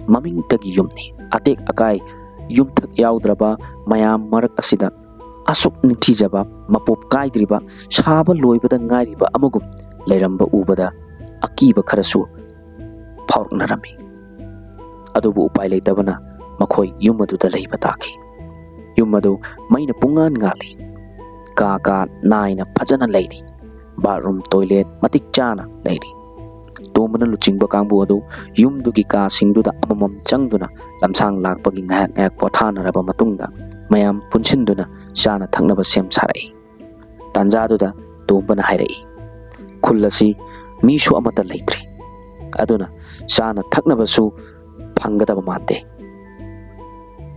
ꯃꯃꯤꯡꯇꯒꯤ ꯌꯨꯝꯅꯤ꯫ ꯑꯇꯦꯛ ꯑꯀꯥꯏ ꯌꯨꯝꯊꯛ ꯌꯥꯎꯗ꯭ꯔꯕ ꯃꯌꯥꯝ ꯃꯔꯛ ꯑꯁꯤꯗ ꯑꯁꯨꯛ ꯅꯤꯡꯊꯤꯖꯕ, ꯃꯄꯣꯞ ꯀꯥꯏꯗ꯭ꯔꯤꯕ, ꯁꯥꯕ ꯂꯣꯏꯕꯗ ꯉꯥꯏꯔꯤꯕ ꯑꯃꯒꯨꯝ ꯂꯩꯔꯝꯕ ꯎꯕꯗ ꯑꯀꯤꯕ ꯈꯔꯁꯨ ꯐꯥꯎꯔꯛꯅꯔꯝꯃꯤ꯫ ꯑꯗꯨꯕꯨ ꯎꯄꯥꯏ ꯂꯩꯇꯕꯅ ꯃꯈꯣꯏ ꯌꯨꯝ ꯑꯗꯨꯗ ꯂꯩꯕ ꯇꯥꯈꯤ꯫ ꯌꯨꯝ ꯑꯗꯨ ꯃꯩꯅ ꯄꯨꯡꯉꯥꯟ ꯉꯥꯜꯂꯤ꯫ ꯀꯥ ꯀꯥ ꯅꯥꯏꯅ ꯐꯖꯅ ꯂꯩꯔꯤ꯫ ꯕꯥꯠꯔꯨꯝ, ꯇꯣꯏꯂꯦꯠ ꯃꯇꯤꯛ ꯆꯥꯅ ꯂꯩꯔꯤ꯫ ꯇꯣꯝꯕꯅ ꯂꯨꯆꯤꯡꯕ ꯀꯥꯡꯕꯨ ꯑꯗꯨ ꯌꯨꯝꯗꯨꯒꯤ ꯀꯥꯁꯤꯡꯗꯨꯗ ꯑꯃꯃꯝ ꯆꯪꯗꯨꯅ ꯂꯝꯁꯥꯡ ꯂꯥꯛꯄꯒꯤ ꯉꯥꯏꯍꯥꯛ ꯉꯥꯏꯍꯥꯛ ꯄꯣꯊꯥꯅꯔꯕ ꯃꯇꯨꯡꯗ ꯃꯌꯥꯝ ꯄꯨꯟꯁꯤꯟꯗꯨꯅ ꯆꯥꯅ ꯊꯛꯅꯕ ꯁꯦꯝ ꯁꯥꯔꯛꯏ꯫ ꯇꯥꯟꯖꯥꯗꯨꯗ ꯇꯣꯝꯕꯅ ꯍꯥꯏꯔꯛꯏ, "ꯈꯨꯜ ꯑꯁꯤ ꯃꯤꯁꯨ ꯑꯃꯠꯇ ꯂꯩꯇ꯭ꯔꯦ꯫ ꯑꯗꯨꯅ ꯆꯥꯅ ꯊꯛꯅꯕꯁꯨ ꯐꯪꯒꯗꯕ ꯃꯥꯟꯗꯦ꯫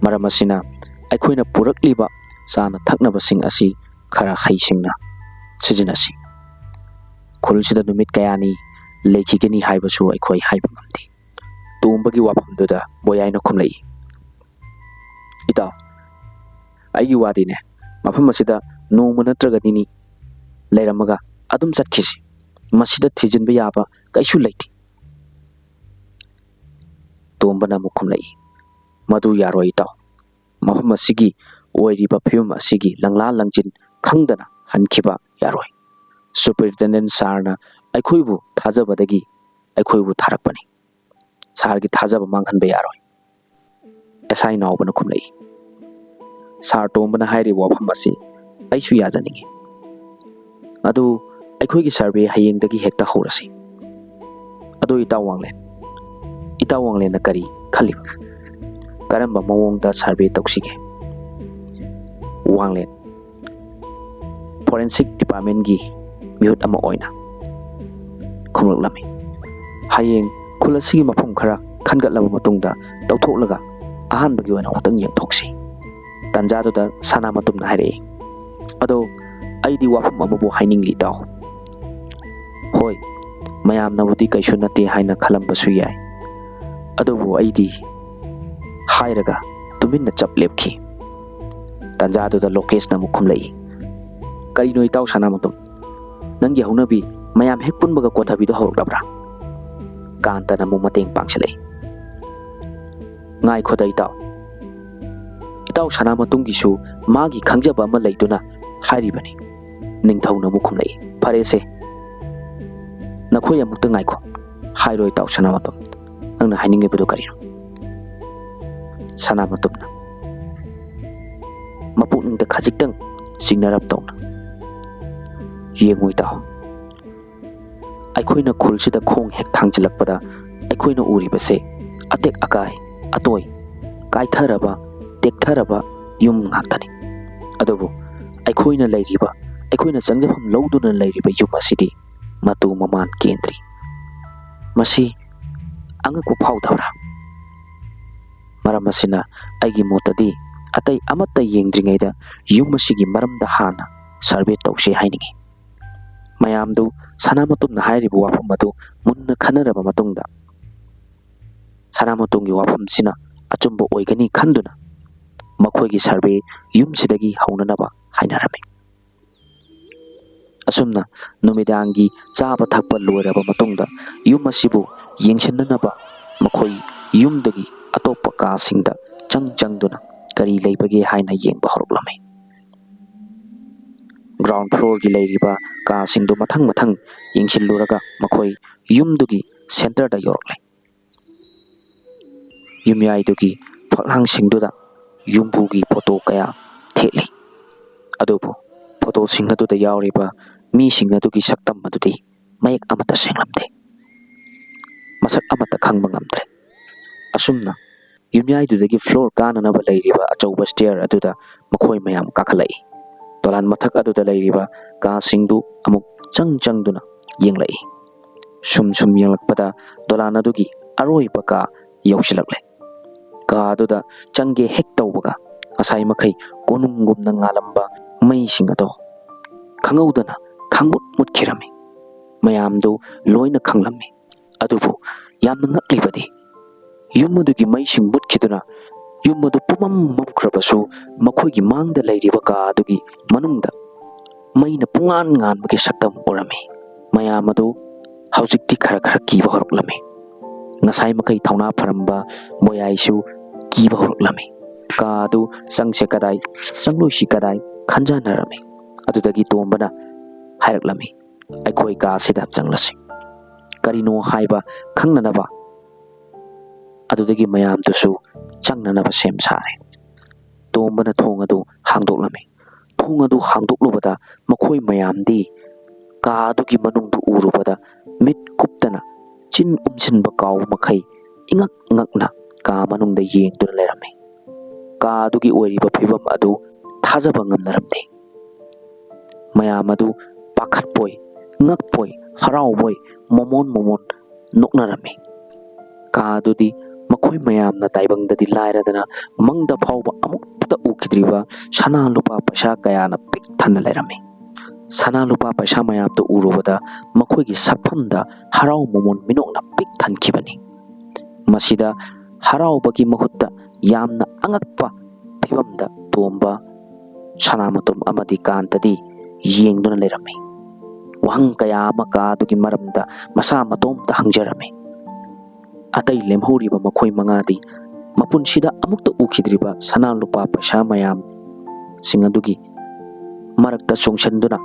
ꯃꯔꯝ ꯑꯁꯤꯅ ꯑꯩꯈꯣꯏꯅ ꯄꯨꯔꯛꯂꯤꯕ ꯆꯥꯅ ꯊꯛꯅꯕꯁꯤꯡ ꯑꯁꯤ ꯈꯔ ꯍꯩꯁꯤꯡꯅ ꯁꯤꯖꯤꯟꯅꯁꯤ꯫ ꯈꯨꯜꯁꯤꯗ ꯅꯨꯃꯤꯠ ꯀꯌꯥꯅꯤ ꯂꯩꯈꯤꯒꯅꯤ ꯍꯥꯏꯕꯁꯨ ꯑꯩꯈꯣꯏ ꯍꯥꯏꯕ ꯉꯝꯗꯦ"꯫ ꯇꯣꯝꯕꯒꯤ ꯋꯥꯐꯝꯗꯨꯗ ꯕꯣꯌꯥꯏꯅ ꯈꯨꯝꯂꯛꯏ, ꯏꯇꯥꯎ, ꯑꯩꯒꯤ ꯋꯥꯗꯤꯅꯦ, ꯃꯐꯝ ꯑꯁꯤꯗ ꯅꯣꯡꯃ ꯅꯠꯇ꯭ꯔꯒ ꯅꯤꯅꯤ ꯂꯩꯔꯝꯃꯒ ꯑꯗꯨꯝ ꯆꯠꯈꯤꯁꯤ꯫ ꯃꯁꯤꯗ ꯊꯤꯖꯤꯟꯕ ꯌꯥꯕ ꯀꯩꯁꯨ ꯂꯩꯇꯦ꯫ ꯇꯣꯝꯕꯅ ꯑꯃꯨꯛ ꯈꯨꯝꯂꯛꯏ, "ꯃꯗꯨ ꯌꯥꯔꯣꯏ ꯏꯇꯥꯎ꯫ ꯃꯐꯝ ꯑꯁꯤꯒꯤ ꯑꯣꯏꯔꯤꯕ ꯐꯤꯕꯝ ꯑꯁꯤꯒꯤ ꯂꯪꯂꯥ ꯂꯪꯖꯤꯟ ꯈꯪꯗꯅ ꯍꯟꯈꯤꯕ ꯌꯥꯔꯣꯏ꯫ ꯁꯨꯄꯔꯤꯟꯇꯦꯟꯗꯦꯟ ꯁꯥꯔꯅ ꯑꯩꯈꯣꯏꯕꯨ ꯊꯥꯖꯕꯗꯒꯤ ꯑꯩꯈꯣꯏꯕꯨ ꯊꯥꯔꯛꯄꯅꯤ꯫ ꯁꯥꯔꯒꯤ ꯊꯥꯖꯕ ꯃꯥꯡꯍꯟꯕ ꯌꯥꯔꯣꯏ"꯫ ꯑꯦꯁ ꯑꯥꯏ ꯅꯥꯎꯕꯅ ꯈꯨꯝꯂꯛꯏ, "ꯁꯥꯔ ꯇꯣꯝꯕꯅ ꯍꯥꯏꯔꯤꯕ ꯋꯥꯐꯝ ꯑꯁꯤ ꯑꯩꯁꯨ ꯌꯥꯖꯅꯤꯡꯏ꯫ ꯑꯗꯨ ꯑꯩꯈꯣꯏꯒꯤ ꯁꯔꯚꯦ ꯍꯌꯦꯡꯗꯒꯤ ꯍꯦꯛꯇ ꯍꯧꯔꯁꯤ꯫ ꯑꯗꯨ ꯏꯇꯥꯎ ꯋꯥꯡꯂꯦꯟ, ꯏꯇꯥꯎ ꯋꯥꯡꯂꯦꯟꯅ ꯀꯔꯤ ꯈꯜꯂꯤꯕ? ꯀꯔꯝꯕ ꯃꯑꯣꯡꯗ ꯁꯔꯚꯦ ꯇꯧꯁꯤꯒꯦ?" ꯋꯥꯡꯂꯦꯟ, ꯐꯣꯔꯦꯟꯁꯤꯛ ꯗꯤꯄꯥꯔꯠꯃꯦꯟꯒꯤ ꯃꯤꯍꯨꯠ ꯑꯃ ꯑꯣꯏꯅ ꯈꯨꯝꯂꯛꯂꯝꯃꯤ, "ꯍꯌꯦꯡ ꯈꯨꯜ ꯑꯁꯤꯒꯤ ꯃꯐꯝ ꯈꯔ ꯈꯟꯒꯠꯂꯕ ꯃꯇꯨꯡꯗ ꯇꯧꯊꯣꯛꯂꯒ ꯑꯍꯥꯟꯕꯒꯤ ꯑꯣꯏꯅ ꯑꯃꯨꯛꯇꯪ ꯌꯦꯡꯊꯣꯛꯁꯤ"꯫ ꯇꯟꯖꯥꯗꯨꯗ ꯁꯅꯥꯃꯇꯨꯝꯅ ꯍꯥꯏꯔꯛꯏ, "ꯑꯗꯣ ꯑꯩꯗꯤ ꯋꯥꯐꯝ ꯑꯃꯕꯨ ꯍꯥꯏꯅꯤꯡꯂꯤ ꯏꯇꯥꯎ꯫ ꯍꯣꯏ, ꯃꯌꯥꯝꯅꯕꯨꯗꯤ ꯀꯩꯁꯨ ꯅꯠꯇꯦ ꯍꯥꯏꯅ ꯈꯜꯂꯝꯕꯁꯨ ꯌꯥꯏ, ꯑꯗꯨꯕꯨ ꯑꯩꯗꯤ" ꯍꯥꯏꯔꯒ ꯇꯨꯃꯤꯟꯅ ꯆꯞ ꯂꯦꯞꯈꯤ꯫ ꯇꯟꯖꯥꯗꯨꯗ ꯂꯣꯀꯦꯁꯅ ꯑꯃꯨꯛ ꯈꯨꯝꯂꯛꯏ, "ꯀꯔꯤꯅꯣ ꯏꯇꯥꯎ ꯁꯅꯥꯃꯇꯨꯝ, ꯅꯪꯒꯤ ꯍꯧꯅꯕꯤ ꯃꯌꯥꯝ ꯍꯦꯛ ꯄꯨꯟꯕꯒ ꯀꯣꯊꯕꯤꯗꯣ ꯍꯧꯔꯛꯂꯕ꯭ꯔꯥ?" ꯀꯥꯟꯇꯅ ꯑꯃꯨꯛ ꯃꯇꯦꯡ ꯄꯥꯡꯁꯤꯜꯂꯛꯏ, "ꯉꯥꯏꯈꯣꯗ ꯏꯇꯥꯎ, ꯏꯇꯥꯎ ꯁꯅꯥꯃꯇꯨꯝꯒꯤꯁꯨ ꯃꯥꯒꯤ ꯈꯪꯖꯕ ꯑꯃ ꯂꯩꯗꯨꯅ ꯍꯥꯏꯔꯤꯕꯅꯤ"꯫ ꯅꯤꯡꯊꯧꯅ ꯑꯃꯨꯛ ꯈꯨꯝꯂꯛꯏ, "ꯐꯔꯦꯁꯦ, ꯅꯈꯣꯏ ꯑꯃꯨꯛꯇ ꯉꯥꯏꯈꯣ, ꯍꯥꯏꯔꯣ ꯏꯇꯥꯎ ꯁꯅꯥꯃꯇꯨꯝ, ꯅꯪꯅ ꯍꯥꯏꯅꯤꯡꯂꯤꯕꯗꯨ ꯀꯔꯤꯅꯣ?" ꯁꯅꯥꯃꯇꯨꯝꯅ ꯃꯄꯨꯛꯅꯤꯡꯗ ꯈꯖꯤꯛꯇꯪ ꯆꯤꯡꯅꯔꯞ ꯇꯧꯅ, "ꯌꯦꯡꯉꯨ ꯏꯇꯥꯎ, ꯑꯩꯈꯣꯏꯅ ꯈꯨꯜꯁꯤꯗ ꯈꯣꯡ ꯍꯦꯛ ꯊꯥꯡꯖꯤꯜꯂꯛꯄꯗ ꯑꯩꯈꯣꯏꯅ ꯎꯔꯤꯕꯁꯦ ꯑꯇꯦꯛ ꯑꯀꯥꯏ, ꯑꯇꯣꯏ, ꯀꯥꯏꯊꯔꯕ, ꯇꯦꯛꯊꯔꯕ ꯌꯨꯝ ꯉꯥꯛꯇꯅꯤ꯫ ꯑꯗꯨꯕꯨ ꯑꯩꯈꯣꯏꯅ ꯂꯩꯔꯤꯕ, ꯑꯩꯈꯣꯏꯅ ꯆꯪꯖꯐꯝ ꯂꯧꯗꯨꯅ ꯂꯩꯔꯤꯕ ꯌꯨꯝ ꯑꯁꯤꯗꯤ ꯃꯇꯨ ꯃꯃꯥꯟ ꯀꯦꯟꯗ꯭ꯔꯤ꯫ ꯃꯁꯤ ꯑꯉꯛꯄ ꯐꯥꯎꯗꯕ꯭ꯔꯥ? ꯃꯔꯝ ꯑꯁꯤꯅ ꯑꯩꯒꯤ ꯃꯣꯠꯇꯗꯤ ꯑꯇꯩ ꯑꯃꯠꯇ ꯌꯦꯡꯗ꯭ꯔꯤꯉꯩꯗ ꯌꯨꯝ ꯑꯁꯤꯒꯤ ꯃꯔꯝꯗ ꯍꯥꯟꯅ ꯁꯔꯚꯦ ꯇꯧꯁꯤ ꯍꯥꯏꯅꯤꯡꯏ"꯫ ꯃꯌꯥꯝꯗꯨ ꯁꯅꯥꯃꯇꯨꯝꯅ ꯍꯥꯏꯔꯤꯕ ꯋꯥꯐꯝ ꯑꯗꯨ ꯃꯨꯟꯅ ꯈꯟꯅꯔꯕ ꯃꯇꯨꯡꯗ, ꯁꯅꯥꯃꯇꯨꯝꯒꯤ ꯋꯥꯐꯝꯁꯤꯅ ꯑꯆꯨꯝꯕ ꯑꯣꯏꯒꯅꯤ ꯈꯟꯗꯨꯅ, ꯃꯈꯣꯏꯒꯤ ꯁꯔꯚꯦ ꯌꯨꯝꯁꯤꯗꯒꯤ ꯍꯧꯅꯅꯕ ꯍꯥꯏꯅꯔꯝꯃꯤ꯫ ꯑꯁꯨꯝꯅ ꯅꯨꯃꯤꯗꯥꯡꯒꯤ ꯆꯥꯕ ꯊꯛꯄ ꯂꯣꯏꯔꯕ ꯃꯇꯨꯡꯗ ꯌꯨꯝ ꯑꯁꯤꯕꯨ ꯌꯦꯡꯁꯤꯟꯅꯅꯕ ꯃꯈꯣꯏ ꯌꯨꯝꯗꯒꯤ ꯑꯇꯣꯞꯄ ꯀꯥꯁꯤꯡꯗ ꯆꯪ ꯆꯪꯗꯨꯅ ꯀꯔꯤ ꯂꯩꯕꯒꯦ ꯍꯥꯏꯅ ꯌꯦꯡꯕ ꯍꯧꯔꯛꯂꯝꯃꯤ꯫ ꯒ꯭ꯔꯥꯎꯟ ꯐ꯭ꯂꯣꯔꯒꯤ ꯂꯩꯔꯤꯕ ꯀꯥꯁꯤꯡꯗꯨ ꯃꯊꯪ ꯃꯊꯪ ꯌꯦꯡꯁꯤꯜꯂꯨꯔꯒ ꯃꯈꯣꯏ ꯌꯨꯝꯗꯨꯒꯤ ꯁꯦꯟꯇꯔꯗ ꯌꯧꯔꯛꯂꯦ꯫ ꯌꯨꯝꯌꯥꯏꯗꯨꯒꯤ ꯐꯛꯂꯥꯡꯁꯤꯡꯗꯨꯗ ꯌꯨꯝꯕꯨꯒꯤ ꯐꯣꯇꯣ ꯀꯌꯥ ꯊꯦꯠꯂꯤ꯫ ꯑꯗꯨꯕꯨ ꯐꯣꯇꯣꯁꯤꯡ ꯑꯗꯨꯗ ꯌꯥꯎꯔꯤꯕ ꯃꯤꯁꯤꯡ ꯑꯗꯨꯒꯤ ꯁꯛꯇꯝ ꯑꯗꯨꯗꯤ ꯃꯌꯦꯛ ꯑꯃꯠꯇ ꯁꯦꯡꯂꯝꯗꯦ꯫ ꯃꯁꯛ ꯑꯃꯠꯇ ꯈꯪꯕ ꯉꯝꯗ꯭ꯔꯦ꯫ ꯑꯁꯨꯝꯅ ꯌꯨꯝꯌꯥꯏꯗꯨꯗꯒꯤ ꯐ꯭ꯂꯣꯔ ꯀꯥꯅꯅꯕ ꯂꯩꯔꯤꯕ ꯑꯆꯧꯕ ꯁ꯭ꯇꯦꯌꯔ ꯑꯗꯨꯗ ꯃꯈꯣꯏ ꯃꯌꯥꯝ ꯀꯥꯈꯠꯂꯛꯏ꯫ ꯗꯣꯂꯥꯟ ꯃꯊꯛ ꯑꯗꯨꯗ ꯂꯩꯔꯤꯕ ꯀꯥꯁꯤꯡꯗꯨ ꯑꯃꯨꯛ ꯆꯪ ꯆꯪꯗꯨꯅ ꯌꯦꯡꯂꯛꯏ꯫ ꯁꯨꯝ ꯁꯨꯝ ꯌꯦꯡꯂꯛꯄꯗ ꯗꯣꯂꯥꯟ ꯑꯗꯨꯒꯤ ꯑꯔꯣꯏꯕ ꯀꯥ ꯌꯧꯁꯤꯜꯂꯛꯂꯦ꯫ ꯀꯥ ꯑꯗꯨꯗ ꯆꯪꯒꯦ ꯍꯦꯛ ꯇꯧꯕꯒ ꯉꯁꯥꯏ ꯃꯈꯩ ꯀꯣꯅꯨꯡꯒꯨꯝꯅ ꯉꯥꯜꯂꯝꯕ ꯃꯩꯁꯤꯡ ꯑꯗꯨ ꯈꯪꯍꯧꯗꯅ ꯈꯪꯃꯨꯠ ꯃꯨꯠꯈꯤꯔꯝꯃꯤ꯫ ꯃꯌꯥꯝꯗꯨ ꯂꯣꯏꯅ ꯈꯪꯂꯝꯃꯤ꯫ ꯑꯗꯨꯕꯨ ꯌꯥꯝꯅ ꯉꯛꯂꯤꯕꯗꯤ ꯌꯨꯝ ꯑꯗꯨꯒꯤ ꯃꯩꯁꯤꯡ ꯃꯨꯠꯈꯤꯗꯨꯅ ꯌꯨꯝ ꯑꯗꯨ ꯄꯨꯝꯃꯝ ꯃꯝꯈ꯭ꯔꯕꯁꯨ ꯃꯈꯣꯏꯒꯤ ꯃꯥꯡꯗ ꯂꯩꯔꯤꯕ ꯀꯥ ꯑꯗꯨꯒꯤ ꯃꯅꯨꯡꯗ ꯃꯩꯅ ꯄꯨꯡꯉꯥꯟ ꯉꯥꯟꯕꯒꯤ ꯁꯛꯇꯝ ꯎꯔꯝꯃꯤ꯫ ꯃꯌꯥꯝ ꯑꯗꯨ ꯍꯧꯖꯤꯛꯇꯤ ꯈꯔ ꯈꯔ ꯀꯤꯕ ꯍꯧꯔꯛꯂꯝꯃꯤ꯫ ꯉꯁꯥꯏ ꯃꯈꯩ ꯊꯧꯅꯥ ꯐꯔꯝꯕ ꯃꯣꯌꯥꯏꯁꯨ ꯀꯤꯕ ꯍꯧꯔꯛꯂꯝꯃꯤ꯫ ꯀꯥ ꯑꯗꯨ ꯆꯪꯁꯦ ꯀꯗꯥꯏ, ꯆꯪꯂꯣꯏꯁꯤ ꯀꯗꯥꯏ ꯈꯟꯖꯥꯟꯅꯔꯝꯃꯤ꯫ ꯑꯗꯨꯗꯒꯤ ꯇꯣꯝꯕꯅ ꯍꯥꯏꯔꯛꯂꯝꯃꯤ, "ꯑꯩꯈꯣꯏ ꯀꯥ ꯑꯁꯤꯗ ꯆꯪꯂꯁꯤ꯫ ꯀꯔꯤꯅꯣ ꯍꯥꯏꯕ ꯈꯪꯅꯅꯕ꯫" ꯑꯗꯨꯗꯒꯤ ꯃꯌꯥꯝꯗꯨꯁꯨ ꯆꯪꯅꯅꯕ ꯁꯦꯝ ꯁꯥꯔꯦ꯫ ꯇꯣꯝꯕꯅ ꯊꯣꯡ ꯑꯗꯨ ꯍꯥꯡꯗꯣꯛꯂꯝꯃꯤ꯫ ꯊꯣꯡ ꯑꯗꯨ ꯍꯥꯡꯗꯣꯛꯂꯨꯕꯗ ꯃꯈꯣꯏ ꯃꯌꯥꯝꯗꯤ ꯀꯥ ꯑꯗꯨꯒꯤ ꯃꯅꯨꯡꯗꯨ ꯎꯔꯨꯕꯗ ꯃꯤꯠ ꯀꯨꯞꯇꯅ ꯆꯤꯟ ꯎꯝꯁꯤꯟꯕ ꯀꯥꯎꯕ ꯃꯈꯩ ꯏꯉꯛ ꯉꯛꯅ ꯀꯥ ꯃꯅꯨꯡꯗ ꯌꯦꯡꯗꯨꯅ ꯂꯩꯔꯝꯃꯤ꯫ ꯀꯥ ꯑꯗꯨꯒꯤ ꯑꯣꯏꯔꯤꯕ ꯐꯤꯕꯝ ꯑꯗꯨ ꯊꯥꯖꯕ ꯉꯝꯅꯔꯝꯗꯦ꯫ ꯃꯌꯥꯝ ꯑꯗꯨ ꯄꯥꯈꯠꯄꯣꯏ, ꯉꯛꯄꯣꯏ, ꯍꯔꯥꯎꯕꯣꯏ, ꯃꯣꯃꯣꯟ ꯃꯣꯃꯣꯟ ꯅꯣꯛꯅꯔꯝꯃꯤ꯫ ꯀꯥ ꯑꯗꯨꯗꯤ ꯃꯈꯣꯏ ꯃꯌꯥꯝꯅ ꯇꯥꯏꯕꯪꯗꯗꯤ ꯂꯥꯏꯔꯗꯅ ꯃꯪꯗ ꯐꯥꯎꯕ ꯑꯃꯨꯛꯇ ꯎꯈꯤꯗ꯭ꯔꯤꯕ ꯁꯅꯥ ꯂꯨꯄꯥ ꯄꯩꯁꯥ ꯀꯌꯥꯅ ꯄꯤꯛ ꯊꯟꯅ ꯂꯩꯔꯝꯃꯤ꯫ ꯁꯅꯥ ꯂꯨꯄꯥ ꯄꯩꯁꯥ ꯃꯌꯥꯝꯗꯨ ꯎꯔꯨꯕꯗ ꯃꯈꯣꯏꯒꯤ ꯁꯛꯐꯝꯗ ꯍꯔꯥꯎ ꯃꯃꯣꯟ ꯃꯤꯅꯣꯛꯅ ꯄꯤꯛ ꯊꯟꯈꯤꯕꯅꯤ꯫ ꯃꯁꯤꯗ ꯍꯔꯥꯎꯕꯒꯤ ꯃꯍꯨꯠꯇ ꯌꯥꯝꯅ ꯑꯉꯛꯄ ꯐꯤꯕꯝꯗ ꯇꯣꯝꯕ, ꯁꯅꯥꯃꯇꯣꯝ ꯑꯃꯗꯤ ꯀꯥꯟꯇꯗꯤ ꯌꯦꯡꯗꯨꯅ ꯂꯩꯔꯝꯃꯤ꯫ ꯋꯥꯍꯪ ꯀꯌꯥ ꯑꯃ ꯀꯥ ꯑꯗꯨꯒꯤ ꯃꯔꯝꯗ ꯃꯁꯥ ꯃꯇꯣꯝꯇ ꯍꯪꯖꯔꯝꯃꯤ꯫ ꯑꯇꯩ ꯂꯦꯝꯍꯧꯔꯤꯕ ꯃꯈꯣꯏ ꯃꯉꯥꯗꯤ ꯃꯄꯨꯟꯁꯤꯗ ꯑꯃꯨꯛꯇ ꯎꯈꯤꯗ꯭ꯔꯤꯕ ꯁꯅꯥ ꯂꯨꯄꯥ ꯄꯩꯁꯥ ꯃꯌꯥꯝꯁꯤꯡ ꯑꯗꯨꯒꯤ ꯃꯔꯛꯇ ꯆꯣꯡꯁꯤꯟꯗꯨꯅ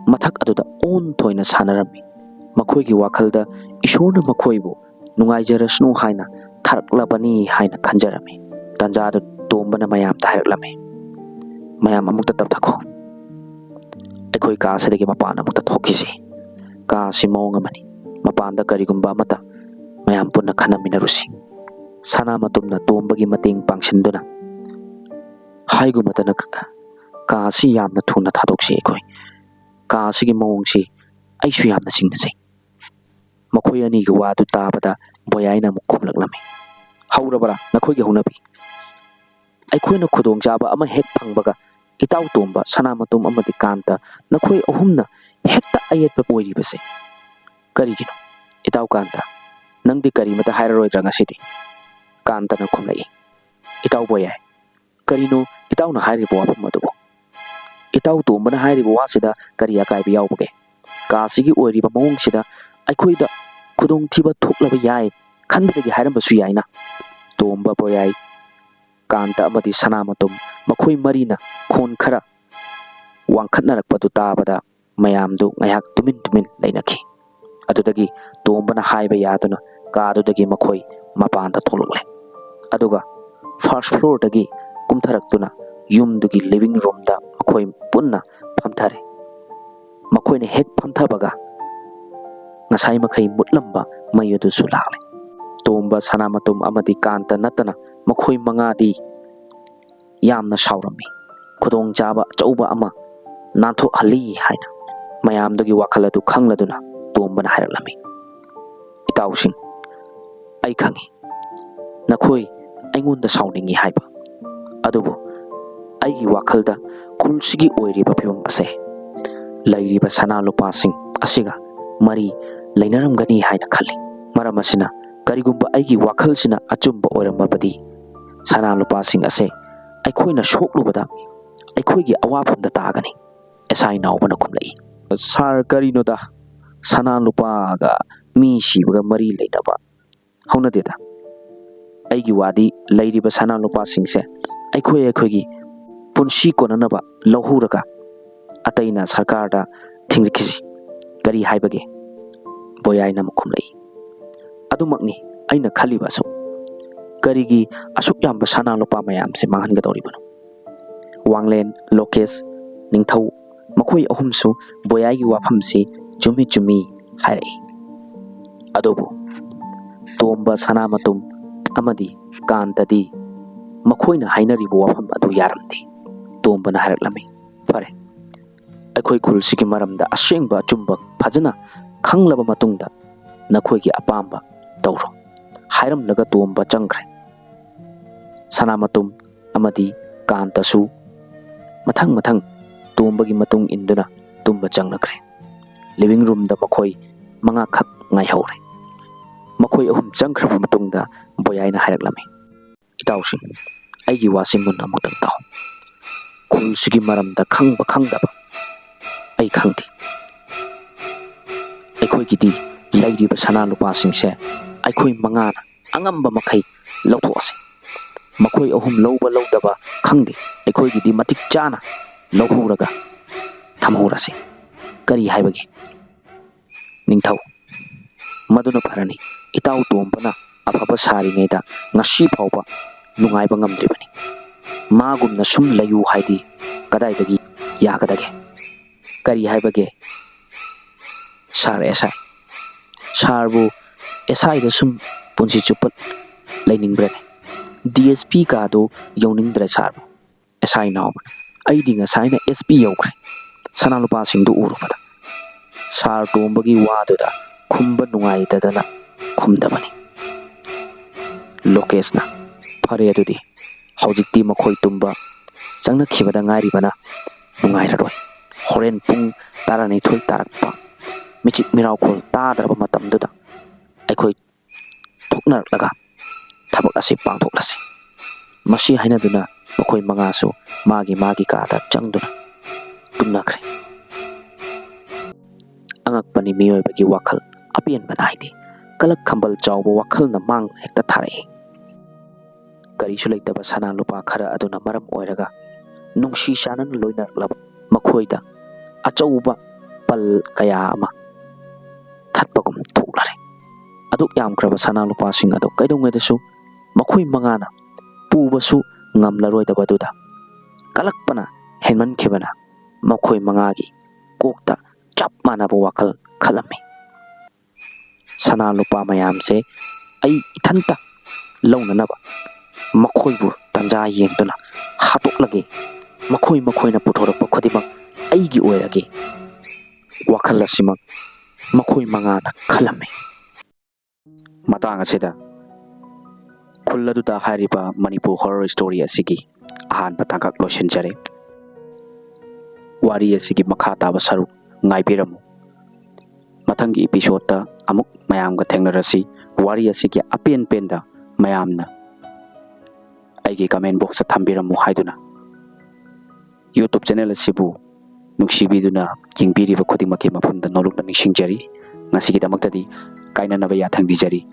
ꯃꯊꯛ ꯑꯗꯨꯗ ꯑꯣꯟꯊꯣꯏꯅ ꯁꯥꯟꯅꯔꯝꯃꯤ꯫ ꯃꯈꯣꯏꯒꯤ ꯋꯥꯈꯜꯗ ꯏꯁꯣꯔꯅ ꯃꯈꯣꯏꯕꯨ ꯅꯨꯡꯉꯥꯏꯖꯔꯁꯅꯨ ꯍꯥꯏꯅ ꯊꯥꯔꯛꯂꯕꯅꯤ ꯍꯥꯏꯅ ꯈꯟꯖꯔꯝꯃꯤ꯫ ꯇꯟꯖꯥꯗꯨ ꯇꯣꯝꯕꯅ ꯃꯌꯥꯝꯗ ꯍꯥꯏꯔꯛꯂꯝꯃꯤ, "ꯃꯌꯥꯝ ꯑꯃꯨꯛꯇ ꯇꯞꯊꯈꯣ꯫ ꯑꯩꯈꯣꯏ ꯀꯥ ꯑꯁꯤꯗꯒꯤ ꯃꯄꯥꯟ ꯑꯃꯨꯛꯇ ꯊꯣꯛꯈꯤꯁꯤ꯫ ꯀꯥ ꯑꯁꯤ ꯃꯑꯣꯡ ꯑꯃꯅꯤ꯫ ꯃꯄꯥꯟꯗ ꯀꯔꯤꯒꯨꯝꯕ ꯑꯃꯠꯇ ꯃꯌꯥꯝ ꯄꯨꯟꯅ ꯈꯟꯅꯃꯤꯟꯅꯔꯨꯁꯤ꯫" ꯁꯅꯥꯃꯇꯣꯝꯅ ꯇꯣꯝꯕꯒꯤ ꯃꯇꯦꯡ ꯄꯥꯡꯁꯤꯟꯗꯨꯅ ꯍꯥꯏꯒꯨꯝꯕꯗꯅ ꯀꯥ ꯑꯁꯤ ꯌꯥꯝꯅ ꯊꯨꯅ ꯊꯥꯗꯣꯛꯁꯤ ꯑꯩꯈꯣꯏ꯫ ꯀꯥ ꯑꯁꯤꯒꯤ ꯃꯑꯣꯡꯁꯤ ꯑꯩꯁꯨ ꯌꯥꯝꯅ ꯆꯤꯡꯅꯖꯩ꯫ ꯃꯈꯣꯏ ꯑꯅꯤꯒꯤ ꯋꯥꯗꯨ ꯇꯥꯕꯗ ꯕꯣꯌꯥꯏꯅ ꯑꯃꯨꯛ ꯈꯨꯝꯂꯛꯂꯝꯃꯤ, "ꯍꯧꯔꯕꯔꯥ ꯅꯈꯣꯏꯒꯤ ꯍꯧꯅꯕꯤ? ꯑꯩꯈꯣꯏꯅ ꯈꯨꯗꯣꯡꯆꯥꯕ ꯑꯃ ꯍꯦꯛ ꯐꯪꯕꯒ ꯏꯇꯥꯎ ꯇꯣꯝꯕ, ꯁꯅꯥꯃꯇꯣꯝ ꯑꯃꯗꯤ ꯀꯥꯟꯇ, ꯅꯈꯣꯏ ꯑꯍꯨꯝꯅ ꯍꯦꯛꯇ ꯑꯌꯦꯠꯄ ꯑꯣꯏꯔꯤꯕꯁꯦ ꯀꯔꯤꯒꯤꯅꯣ? ꯏꯇꯥꯎ ꯀꯥꯟꯇ, ꯅꯪꯗꯤ ꯀꯔꯤꯃꯇ ꯍꯥꯏꯔꯔꯣꯏꯗ꯭ꯔꯥ ꯉꯁꯤꯗꯤ?" ꯀꯥꯟꯇꯅ ꯈꯨꯝꯂꯛꯏ, "ꯏꯇꯥꯎ ꯕꯣꯌꯥꯏ, ꯀꯔꯤꯅꯣ ꯏꯇꯥꯎꯅ ꯍꯥꯏꯔꯤꯕ ꯋꯥꯐꯝ ꯑꯗꯨꯕꯨ? ꯏꯇꯥꯎ ꯇꯣꯝꯕꯅ ꯍꯥꯏꯔꯤꯕ ꯋꯥꯁꯤꯗ ꯀꯔꯤ ꯑꯀꯥꯏꯕ ꯌꯥꯎꯕꯒꯦ? ꯀꯥꯁꯤꯒꯤ ꯑꯣꯏꯔꯤꯕ ꯃꯑꯣꯡꯁꯤꯗ ꯑꯩꯈꯣꯏꯗ ꯈꯨꯗꯣꯡꯊꯤꯕ ꯊꯣꯛꯂꯕ ꯌꯥꯏ ꯈꯟꯕꯗꯒꯤ ꯍꯥꯏꯔꯝꯕꯁꯨ ꯌꯥꯏꯅ꯫" ꯇꯣꯝꯕ, ꯕꯣꯌꯥꯏ, ꯀꯥꯟꯇ ꯑꯃꯗꯤ ꯁꯅꯥꯃꯇꯣꯝ ꯃꯈꯣꯏ ꯃꯔꯤꯅ ꯈꯣꯟ ꯈꯔ ꯋꯥꯡꯈꯠꯅꯔꯛꯄꯗꯨ ꯇꯥꯕꯗ ꯃꯌꯥꯝꯗꯨ ꯉꯥꯏꯍꯥꯛ ꯇꯨꯃꯤꯟ ꯇꯨꯃꯤꯟ ꯂꯩꯅꯈꯤ꯫ ꯑꯗꯨꯗꯒꯤ ꯇꯣꯝꯕꯅ ꯍꯥꯏꯕ ꯌꯥꯗꯨꯅ ꯀꯥꯗꯨꯗꯒꯤ ꯃꯈꯣꯏ ꯃꯄꯥꯟꯗ ꯊꯣꯛꯂꯛꯂꯦ꯫ ꯑꯗꯨꯒ first floorꯗꯒꯤ ꯀꯨꯝꯊꯔꯛꯇꯨꯅ ꯌꯨꯝꯗꯨꯒꯤ living roomꯗ ꯃꯈꯣꯏ ꯄꯨꯟꯅ ꯐꯝꯊꯔꯦ꯫ ꯃꯈꯣꯏꯅ ꯍꯦꯛ ꯐꯝꯊꯕꯒ ꯉꯁꯥꯏ ꯃꯈꯩ ꯃꯨꯠꯂꯝꯕ ꯃꯩ ꯑꯗꯨꯁꯨ ꯂꯥꯛꯂꯦ꯫ ꯇꯣꯝꯕ, ꯁꯅꯥꯃꯇꯣꯝ ꯑꯃꯗꯤ ꯀꯥꯟꯇ ꯅꯠꯇꯅ ꯃꯈꯣꯏ ꯃꯉꯥꯗꯤ ꯌꯥꯝꯅ ꯁꯥꯎꯔꯝꯃꯤ꯫ ꯈꯨꯗꯣꯡꯆꯥꯕ ꯑꯆꯧꯕ ꯑꯃ ꯅꯥꯟꯊꯣꯛꯍꯜꯂꯤ ꯍꯥꯏꯅ ꯃꯌꯥꯝꯗꯨꯒꯤ ꯋꯥꯈꯜ ꯑꯗꯨ ꯈꯪꯂꯗꯨꯅ ꯇꯣꯝꯕꯅ ꯍꯥꯏꯔꯛꯂꯝꯃꯤ, "ꯏꯇꯥꯎꯁꯤꯡ, ꯑꯩ ꯈꯪꯏ ꯅꯈꯣꯏ ꯑꯩꯉꯣꯟꯗ ꯁꯥꯎꯅꯤꯡꯏ ꯍꯥꯏꯕ꯫ ꯑꯗꯨꯕꯨ ꯑꯩꯒꯤ ꯋꯥꯈꯜꯗ ꯈꯨꯜꯁꯤꯒꯤ ꯑꯣꯏꯔꯤꯕ ꯐꯤꯕꯝ ꯑꯁꯦ ꯂꯩꯔꯤꯕ ꯁꯅꯥ ꯂꯨꯄꯥꯁꯤꯡ ꯑꯁꯤꯒ ꯃꯔꯤ ꯂꯩꯅꯔꯝꯒꯅꯤ ꯍꯥꯏꯅ ꯈꯜꯂꯤ꯫ ꯃꯔꯝ ꯑꯁꯤꯅ ꯀꯔꯤꯒꯨꯝꯕ ꯑꯩꯒꯤ ꯋꯥꯈꯜꯁꯤꯅ ꯑꯆꯨꯝꯕ ꯑꯣꯏꯔꯝꯃꯕꯗꯤ ꯁꯅꯥ ꯂꯨꯄꯥꯁꯤꯡ ꯑꯁꯦ ꯑꯩꯈꯣꯏꯅ ꯁꯣꯛꯂꯨꯕꯗ ꯑꯩꯈꯣꯏꯒꯤ ꯑꯋꯥꯐꯝꯗ ꯇꯥꯒꯅꯤ꯫ ꯑꯦꯁ ꯑꯥꯏ ꯅꯥꯎꯕꯅ ꯈꯨꯝꯂꯛꯏ꯫ "ꯁꯥꯔ, ꯀꯔꯤꯅꯣꯗ, ꯁꯅꯥ ꯂꯨꯄꯥꯒ ꯃꯤ ꯁꯤꯕꯒ ꯃꯔꯤ ꯂꯩꯅꯕ ꯍꯧꯅꯗꯦꯗ꯫ ꯑꯩꯒꯤ ꯋꯥꯗꯤ ꯂꯩꯔꯤꯕ ꯁꯅꯥ ꯂꯨꯄꯥꯁꯤꯡꯁꯦ ꯑꯩꯈꯣꯏ ꯑꯩꯈꯣꯏꯒꯤ ꯄꯨꯟꯁꯤ ꯀꯣꯟꯅꯅꯕ ꯂꯧꯍꯧꯔꯒ ꯑꯇꯩꯅ ꯁꯔꯀꯥꯔꯗ ꯊꯤꯡꯂꯛꯈꯤꯁꯤ꯫ ꯀꯔꯤ ꯍꯥꯏꯕꯒꯦ?" ꯕꯣꯌꯥꯏꯅ ꯑꯃꯨꯛ ꯈꯨꯝꯂꯛꯏ꯫ "ꯑꯗꯨꯃꯛꯅꯤ ꯑꯩꯅ ꯈꯜꯂꯤꯕꯁꯨ꯫ ꯀꯔꯤꯒꯤ ꯑꯁꯨꯛ ꯌꯥꯝꯕ ꯁꯅꯥ ꯂꯨꯄꯥ ꯃꯌꯥꯝꯁꯦ ꯃꯥꯡꯍꯟꯒꯗꯧꯔꯤꯕꯅꯣ?" ꯋꯥꯡꯂꯦꯟ, ꯂꯣꯀꯦꯁ, ꯅꯤꯡꯊꯧ, ꯃꯈꯣꯏ ꯑꯍꯨꯝꯁꯨ ꯕꯣꯌꯥꯏꯒꯤ ꯋꯥꯐꯝꯁꯤ ꯆꯨꯝꯃꯤ ꯆꯨꯝꯃꯤ ꯍꯥꯏꯔꯛꯏ꯫ ꯑꯗꯨꯕꯨ ꯇꯣꯝꯕ, ꯁꯅꯥꯃꯇꯨꯝ ꯑꯃꯗꯤ ꯀꯥꯟꯇꯗꯤ ꯃꯈꯣꯏꯅ ꯍꯥꯏꯅꯔꯤꯕ ꯋꯥꯐꯝ ꯑꯗꯨ ꯌꯥꯔꯝꯗꯦ꯫ ꯇꯣꯝꯕꯅ ꯍꯥꯏꯔꯛꯂꯝꯃꯤ, "ꯐꯔꯦ, ꯑꯩꯈꯣꯏ ꯈꯨꯜꯁꯤꯒꯤ ꯃꯔꯝꯗ ꯑꯁꯦꯡꯕ ꯑꯆꯨꯝꯕ ꯐꯖꯅ ꯈꯪꯂꯕ ꯃꯇꯨꯡꯗ ꯅꯈꯣꯏꯒꯤ ꯑꯄꯥꯝꯕ ꯇꯧꯔꯣ" ꯍꯥꯏꯔꯝꯂꯒ ꯇꯣꯝꯕ ꯆꯪꯈ꯭ꯔꯦ꯫ ꯁꯅꯥꯃꯇꯨꯝ ꯑꯃꯗꯤ ꯀꯥꯟꯇꯁꯨ ꯃꯊꯪ ꯃꯊꯪ ꯇꯣꯝꯕꯒꯤ ꯃꯇꯨꯡ ꯏꯟꯗꯨꯅ ꯇꯨꯝꯕ ꯆꯪꯂꯛꯈ꯭ꯔꯦ꯫ ꯂꯤꯚꯤꯡ ꯔꯨꯝꯗ ꯃꯈꯣꯏ ꯃꯉꯥꯈꯛ ꯉꯥꯏꯍꯧꯔꯦ꯫ ꯃꯈꯣꯏ ꯑꯍꯨꯝ ꯆꯪꯈ꯭ꯔꯕ ꯃꯇꯨꯡꯗ ꯕꯣꯌꯥꯏꯅ ꯍꯥꯏꯔꯛꯂꯝꯃꯤ, "ꯏꯇꯥꯎꯁꯤꯡ, ꯑꯩꯒꯤ ꯋꯥꯁꯤ ꯃꯨꯟꯅ ꯑꯃꯨꯛꯇꯪ ꯇꯥꯎ꯫ ꯈꯨꯜꯁꯤꯒꯤ ꯃꯔꯝꯗ ꯈꯪꯕ ꯈꯪꯗꯕ ꯑꯩ ꯈꯪꯗꯦ꯫ ꯑꯩꯈꯣꯏꯒꯤꯗꯤ ꯂꯩꯔꯤꯕ ꯁꯅꯥ ꯂꯨꯄꯥꯁꯤꯡꯁꯦ ꯑꯩꯈꯣꯏ ꯃꯉꯥꯅ ꯑꯉꯝꯕ ꯃꯈꯩ ꯂꯧꯊꯣꯛꯑꯁꯤ꯫ ꯃꯈꯣꯏ ꯑꯍꯨꯝ ꯂꯧꯕ ꯂꯧꯗꯕ ꯈꯪꯗꯦ, ꯑꯩꯈꯣꯏꯒꯤꯗꯤ ꯃꯇꯤꯛ ꯆꯥꯅ ꯂꯧꯍꯧꯔꯒ ꯊꯝꯍꯧꯔꯁꯤ꯫ ꯀꯔꯤ ꯍꯥꯏꯕꯒꯦ?" "ꯅꯤꯡꯊꯧ, ꯃꯗꯨꯅ ꯐꯔꯅꯤ꯫ ꯏꯇꯥꯎ ꯇꯣꯝꯕꯅ ꯑꯐꯕ ꯁꯥꯔꯤꯉꯩꯗ ꯉꯁꯤ ꯐꯥꯎꯕ ꯅꯨꯡꯉꯥꯏꯕ ꯉꯝꯗ꯭ꯔꯤꯕꯅꯤ꯫ ꯃꯥꯒꯨꯝꯅ ꯁꯨꯝ ꯂꯩꯌꯨ ꯍꯥꯏꯗꯤ ꯀꯗꯥꯏꯗꯒꯤ ꯌꯥꯒꯗꯒꯦ?" "ꯀꯔꯤ ꯍꯥꯏꯕꯒꯦ, ꯁꯥꯔ ꯑꯦꯁ ꯑꯥꯏ? ꯁꯥꯔꯕꯨ ꯑꯦꯁ ꯑꯥꯏꯗ ꯁꯨꯝ ꯄꯨꯟꯁꯤ ꯆꯨꯞꯄ ꯂꯩꯅꯤꯡꯕ꯭ꯔꯅꯦ? D S P ꯀꯥꯗꯨ ꯌꯧꯅꯤꯡꯗ꯭ꯔꯦ ꯁꯥꯔꯕꯨ?" ꯑꯦꯁ ꯑꯥꯏ ꯅꯥꯎꯕꯅ, "ꯑꯩꯗꯤ ꯉꯁꯥꯏꯅ ꯑꯦꯁ ꯄꯤ ꯌꯧꯈ꯭ꯔꯦ, ꯁꯅꯥ ꯂꯨꯄꯥꯁꯤꯡꯗꯨ ꯎꯔꯨꯕꯗ꯫" ꯁꯥꯔ ꯇꯣꯝꯕꯒꯤ ꯋꯥꯗꯨꯗ ꯈꯨꯝꯕ ꯅꯨꯡꯉꯥꯏꯇꯗꯅ ꯈꯨꯝꯗꯕꯅꯤ꯫ ꯂꯣꯀꯦꯁꯅ, "ꯐꯔꯦ ꯑꯗꯨꯗꯤ, ꯍꯧꯖꯤꯛꯇꯤ ꯃꯈꯣꯏ ꯇꯨꯝꯕ ꯆꯪꯅꯈꯤꯕꯗ ꯉꯥꯏꯔꯤꯕꯅ ꯅꯨꯡꯉꯥꯏꯔꯔꯣꯏ꯫ ꯍꯣꯔꯦꯟ ꯄꯨꯡ ꯇꯔꯥꯅꯤꯊꯣꯏ ꯇꯥꯔꯛꯄ, ꯃꯤꯆꯤꯛ ꯃꯤꯔꯥꯎꯈꯣꯜ ꯇꯥꯗ꯭ꯔꯕ ꯃꯇꯝꯗꯨꯗ ꯑꯩꯈꯣꯏ ꯊꯣꯛꯅꯔꯛꯂꯒ ꯊꯕꯛ ꯑꯁꯤ ꯄꯥꯡꯊꯣꯛꯂꯁꯤ꯫" ꯃꯁꯤ ꯍꯥꯏꯅꯗꯨꯅ ꯃꯈꯣꯏ ꯃꯉꯥꯁꯨ ꯃꯥꯒꯤ ꯃꯥꯒꯤ ꯀꯥꯗ ꯆꯪꯗꯨꯅ ꯇꯨꯝꯅꯈ꯭ꯔꯦ꯫ ꯑꯉꯛꯄꯅꯤ, ꯃꯤꯑꯣꯏꯕꯒꯤ ꯋꯥꯈꯜ ꯑꯄꯦꯟꯕ ꯅꯥꯏꯗꯦ꯫ ꯀꯂꯛ ꯈꯝꯕꯜ ꯆꯥꯎꯕ ꯋꯥꯈꯜꯅ ꯃꯥꯡ ꯍꯦꯛꯇ ꯊꯥꯔꯛꯏ꯫ ꯀꯔꯤꯁꯨ ꯂꯩꯇꯕ ꯁꯅꯥ ꯂꯨꯄꯥ ꯈꯔ ꯑꯗꯨꯅ ꯃꯔꯝ ꯑꯣꯏꯔꯒ ꯅꯨꯡꯁꯤ ꯆꯥꯟꯅꯅ ꯂꯣꯏꯅꯔꯛꯂꯕ ꯃꯈꯣꯏꯗ ꯑꯆꯧꯕ ꯄꯜ ꯀꯌꯥ ꯑꯃ ꯊꯠꯄꯒꯨꯝ ꯊꯣꯛꯂꯔꯦ꯫ ꯑꯗꯨꯛ ꯌꯥꯝꯈ꯭ꯔꯕ ꯁꯅꯥ ꯂꯨꯄꯥꯁꯤꯡ ꯑꯗꯨ ꯀꯩꯗꯧꯉꯩꯗꯁꯨ ꯃꯈꯣꯏ ꯃꯉꯥꯅ ꯄꯨꯕꯁꯨ ꯉꯝꯂꯔꯣꯏꯗꯕꯗꯨꯗ ꯀꯂꯛꯄꯅ ꯍꯦꯟꯃꯟꯈꯤꯕꯅ ꯃꯈꯣꯏ ꯃꯉꯥꯒꯤ ꯀꯣꯛꯇ ꯆꯞ ꯃꯥꯟꯅꯕ ꯋꯥꯈꯜ ꯈꯜꯂꯝꯃꯤ꯫ ꯁꯅꯥ ꯂꯨꯄꯥ ꯃꯌꯥꯝꯁꯦ ꯑꯩ ꯏꯊꯟꯇ ꯂꯧꯅꯅꯕ ꯃꯈꯣꯏꯕꯨ ꯇꯟꯖꯥ ꯌꯦꯡꯗꯨꯅ ꯍꯥꯠꯇꯣꯛꯂꯒꯦ꯫ ꯃꯈꯣꯏ ꯃꯈꯣꯏꯅ ꯄꯨꯊꯣꯔꯛꯄ ꯈꯨꯗꯤꯡꯃꯛ ꯑꯩꯒꯤ ꯑꯣꯏꯔꯒꯦ꯫ ꯋꯥꯈꯜ ꯑꯁꯤꯃꯛ ꯃꯈꯣꯏ ꯃꯉꯥꯅ ꯈꯜꯂꯝꯃꯤ꯫ ꯃꯇꯥꯡ ꯑꯁꯤꯗ ꯈꯨꯜ ꯑꯗꯨꯗ ꯍꯥꯏꯔꯤꯕ ꯃꯅꯤꯄꯨꯔ ꯍꯣꯔꯔ ꯁ꯭ꯇꯣꯔꯤ ꯑꯁꯤꯒꯤ ꯑꯍꯥꯟꯕ ꯇꯥꯡꯀꯛ ꯂꯣꯏꯁꯤꯟꯖꯔꯦ꯫ ꯋꯥꯔꯤ ꯑꯁꯤꯒꯤ ꯃꯈꯥ ꯇꯥꯕ ꯁꯔꯨꯛ ꯉꯥꯏꯕꯤꯔꯝꯃꯨ꯫ ꯃꯊꯪꯒꯤ ꯏꯄꯤꯁꯣꯗꯇ ꯑꯃꯨꯛ ꯃꯌꯥꯝꯒ ꯊꯦꯡꯅꯔꯁꯤ꯫ ꯋꯥꯔꯤ ꯑꯁꯤꯒꯤ ꯑꯄꯦꯟ ꯄꯦꯟꯗ ꯃꯌꯥꯝꯅ ꯑꯩꯒꯤ ꯀꯃꯦꯟ ꯕꯣꯛꯁꯇ ꯊꯝꯕꯤꯔꯝꯃꯨ ꯍꯥꯏꯗꯨꯅ, ꯌꯨꯇ꯭ꯌꯨꯕ ꯆꯦꯅꯦꯜ ꯑꯁꯤꯕꯨ ꯅꯨꯡꯁꯤꯕꯤꯗꯨꯅ ꯌꯦꯡꯕꯤꯔꯤꯕ ꯈꯨꯗꯤꯡꯃꯛꯀꯤ ꯃꯐꯝꯗ ꯅꯣꯂꯨꯛꯅ ꯅꯤꯡꯁꯤꯡꯖꯔꯤ꯫ ꯉꯁꯤꯒꯤꯗꯃꯛꯇꯗꯤ ꯀꯥꯏꯅꯅꯕ ꯌꯥꯊꯪ ꯅꯤꯖꯔꯤ꯫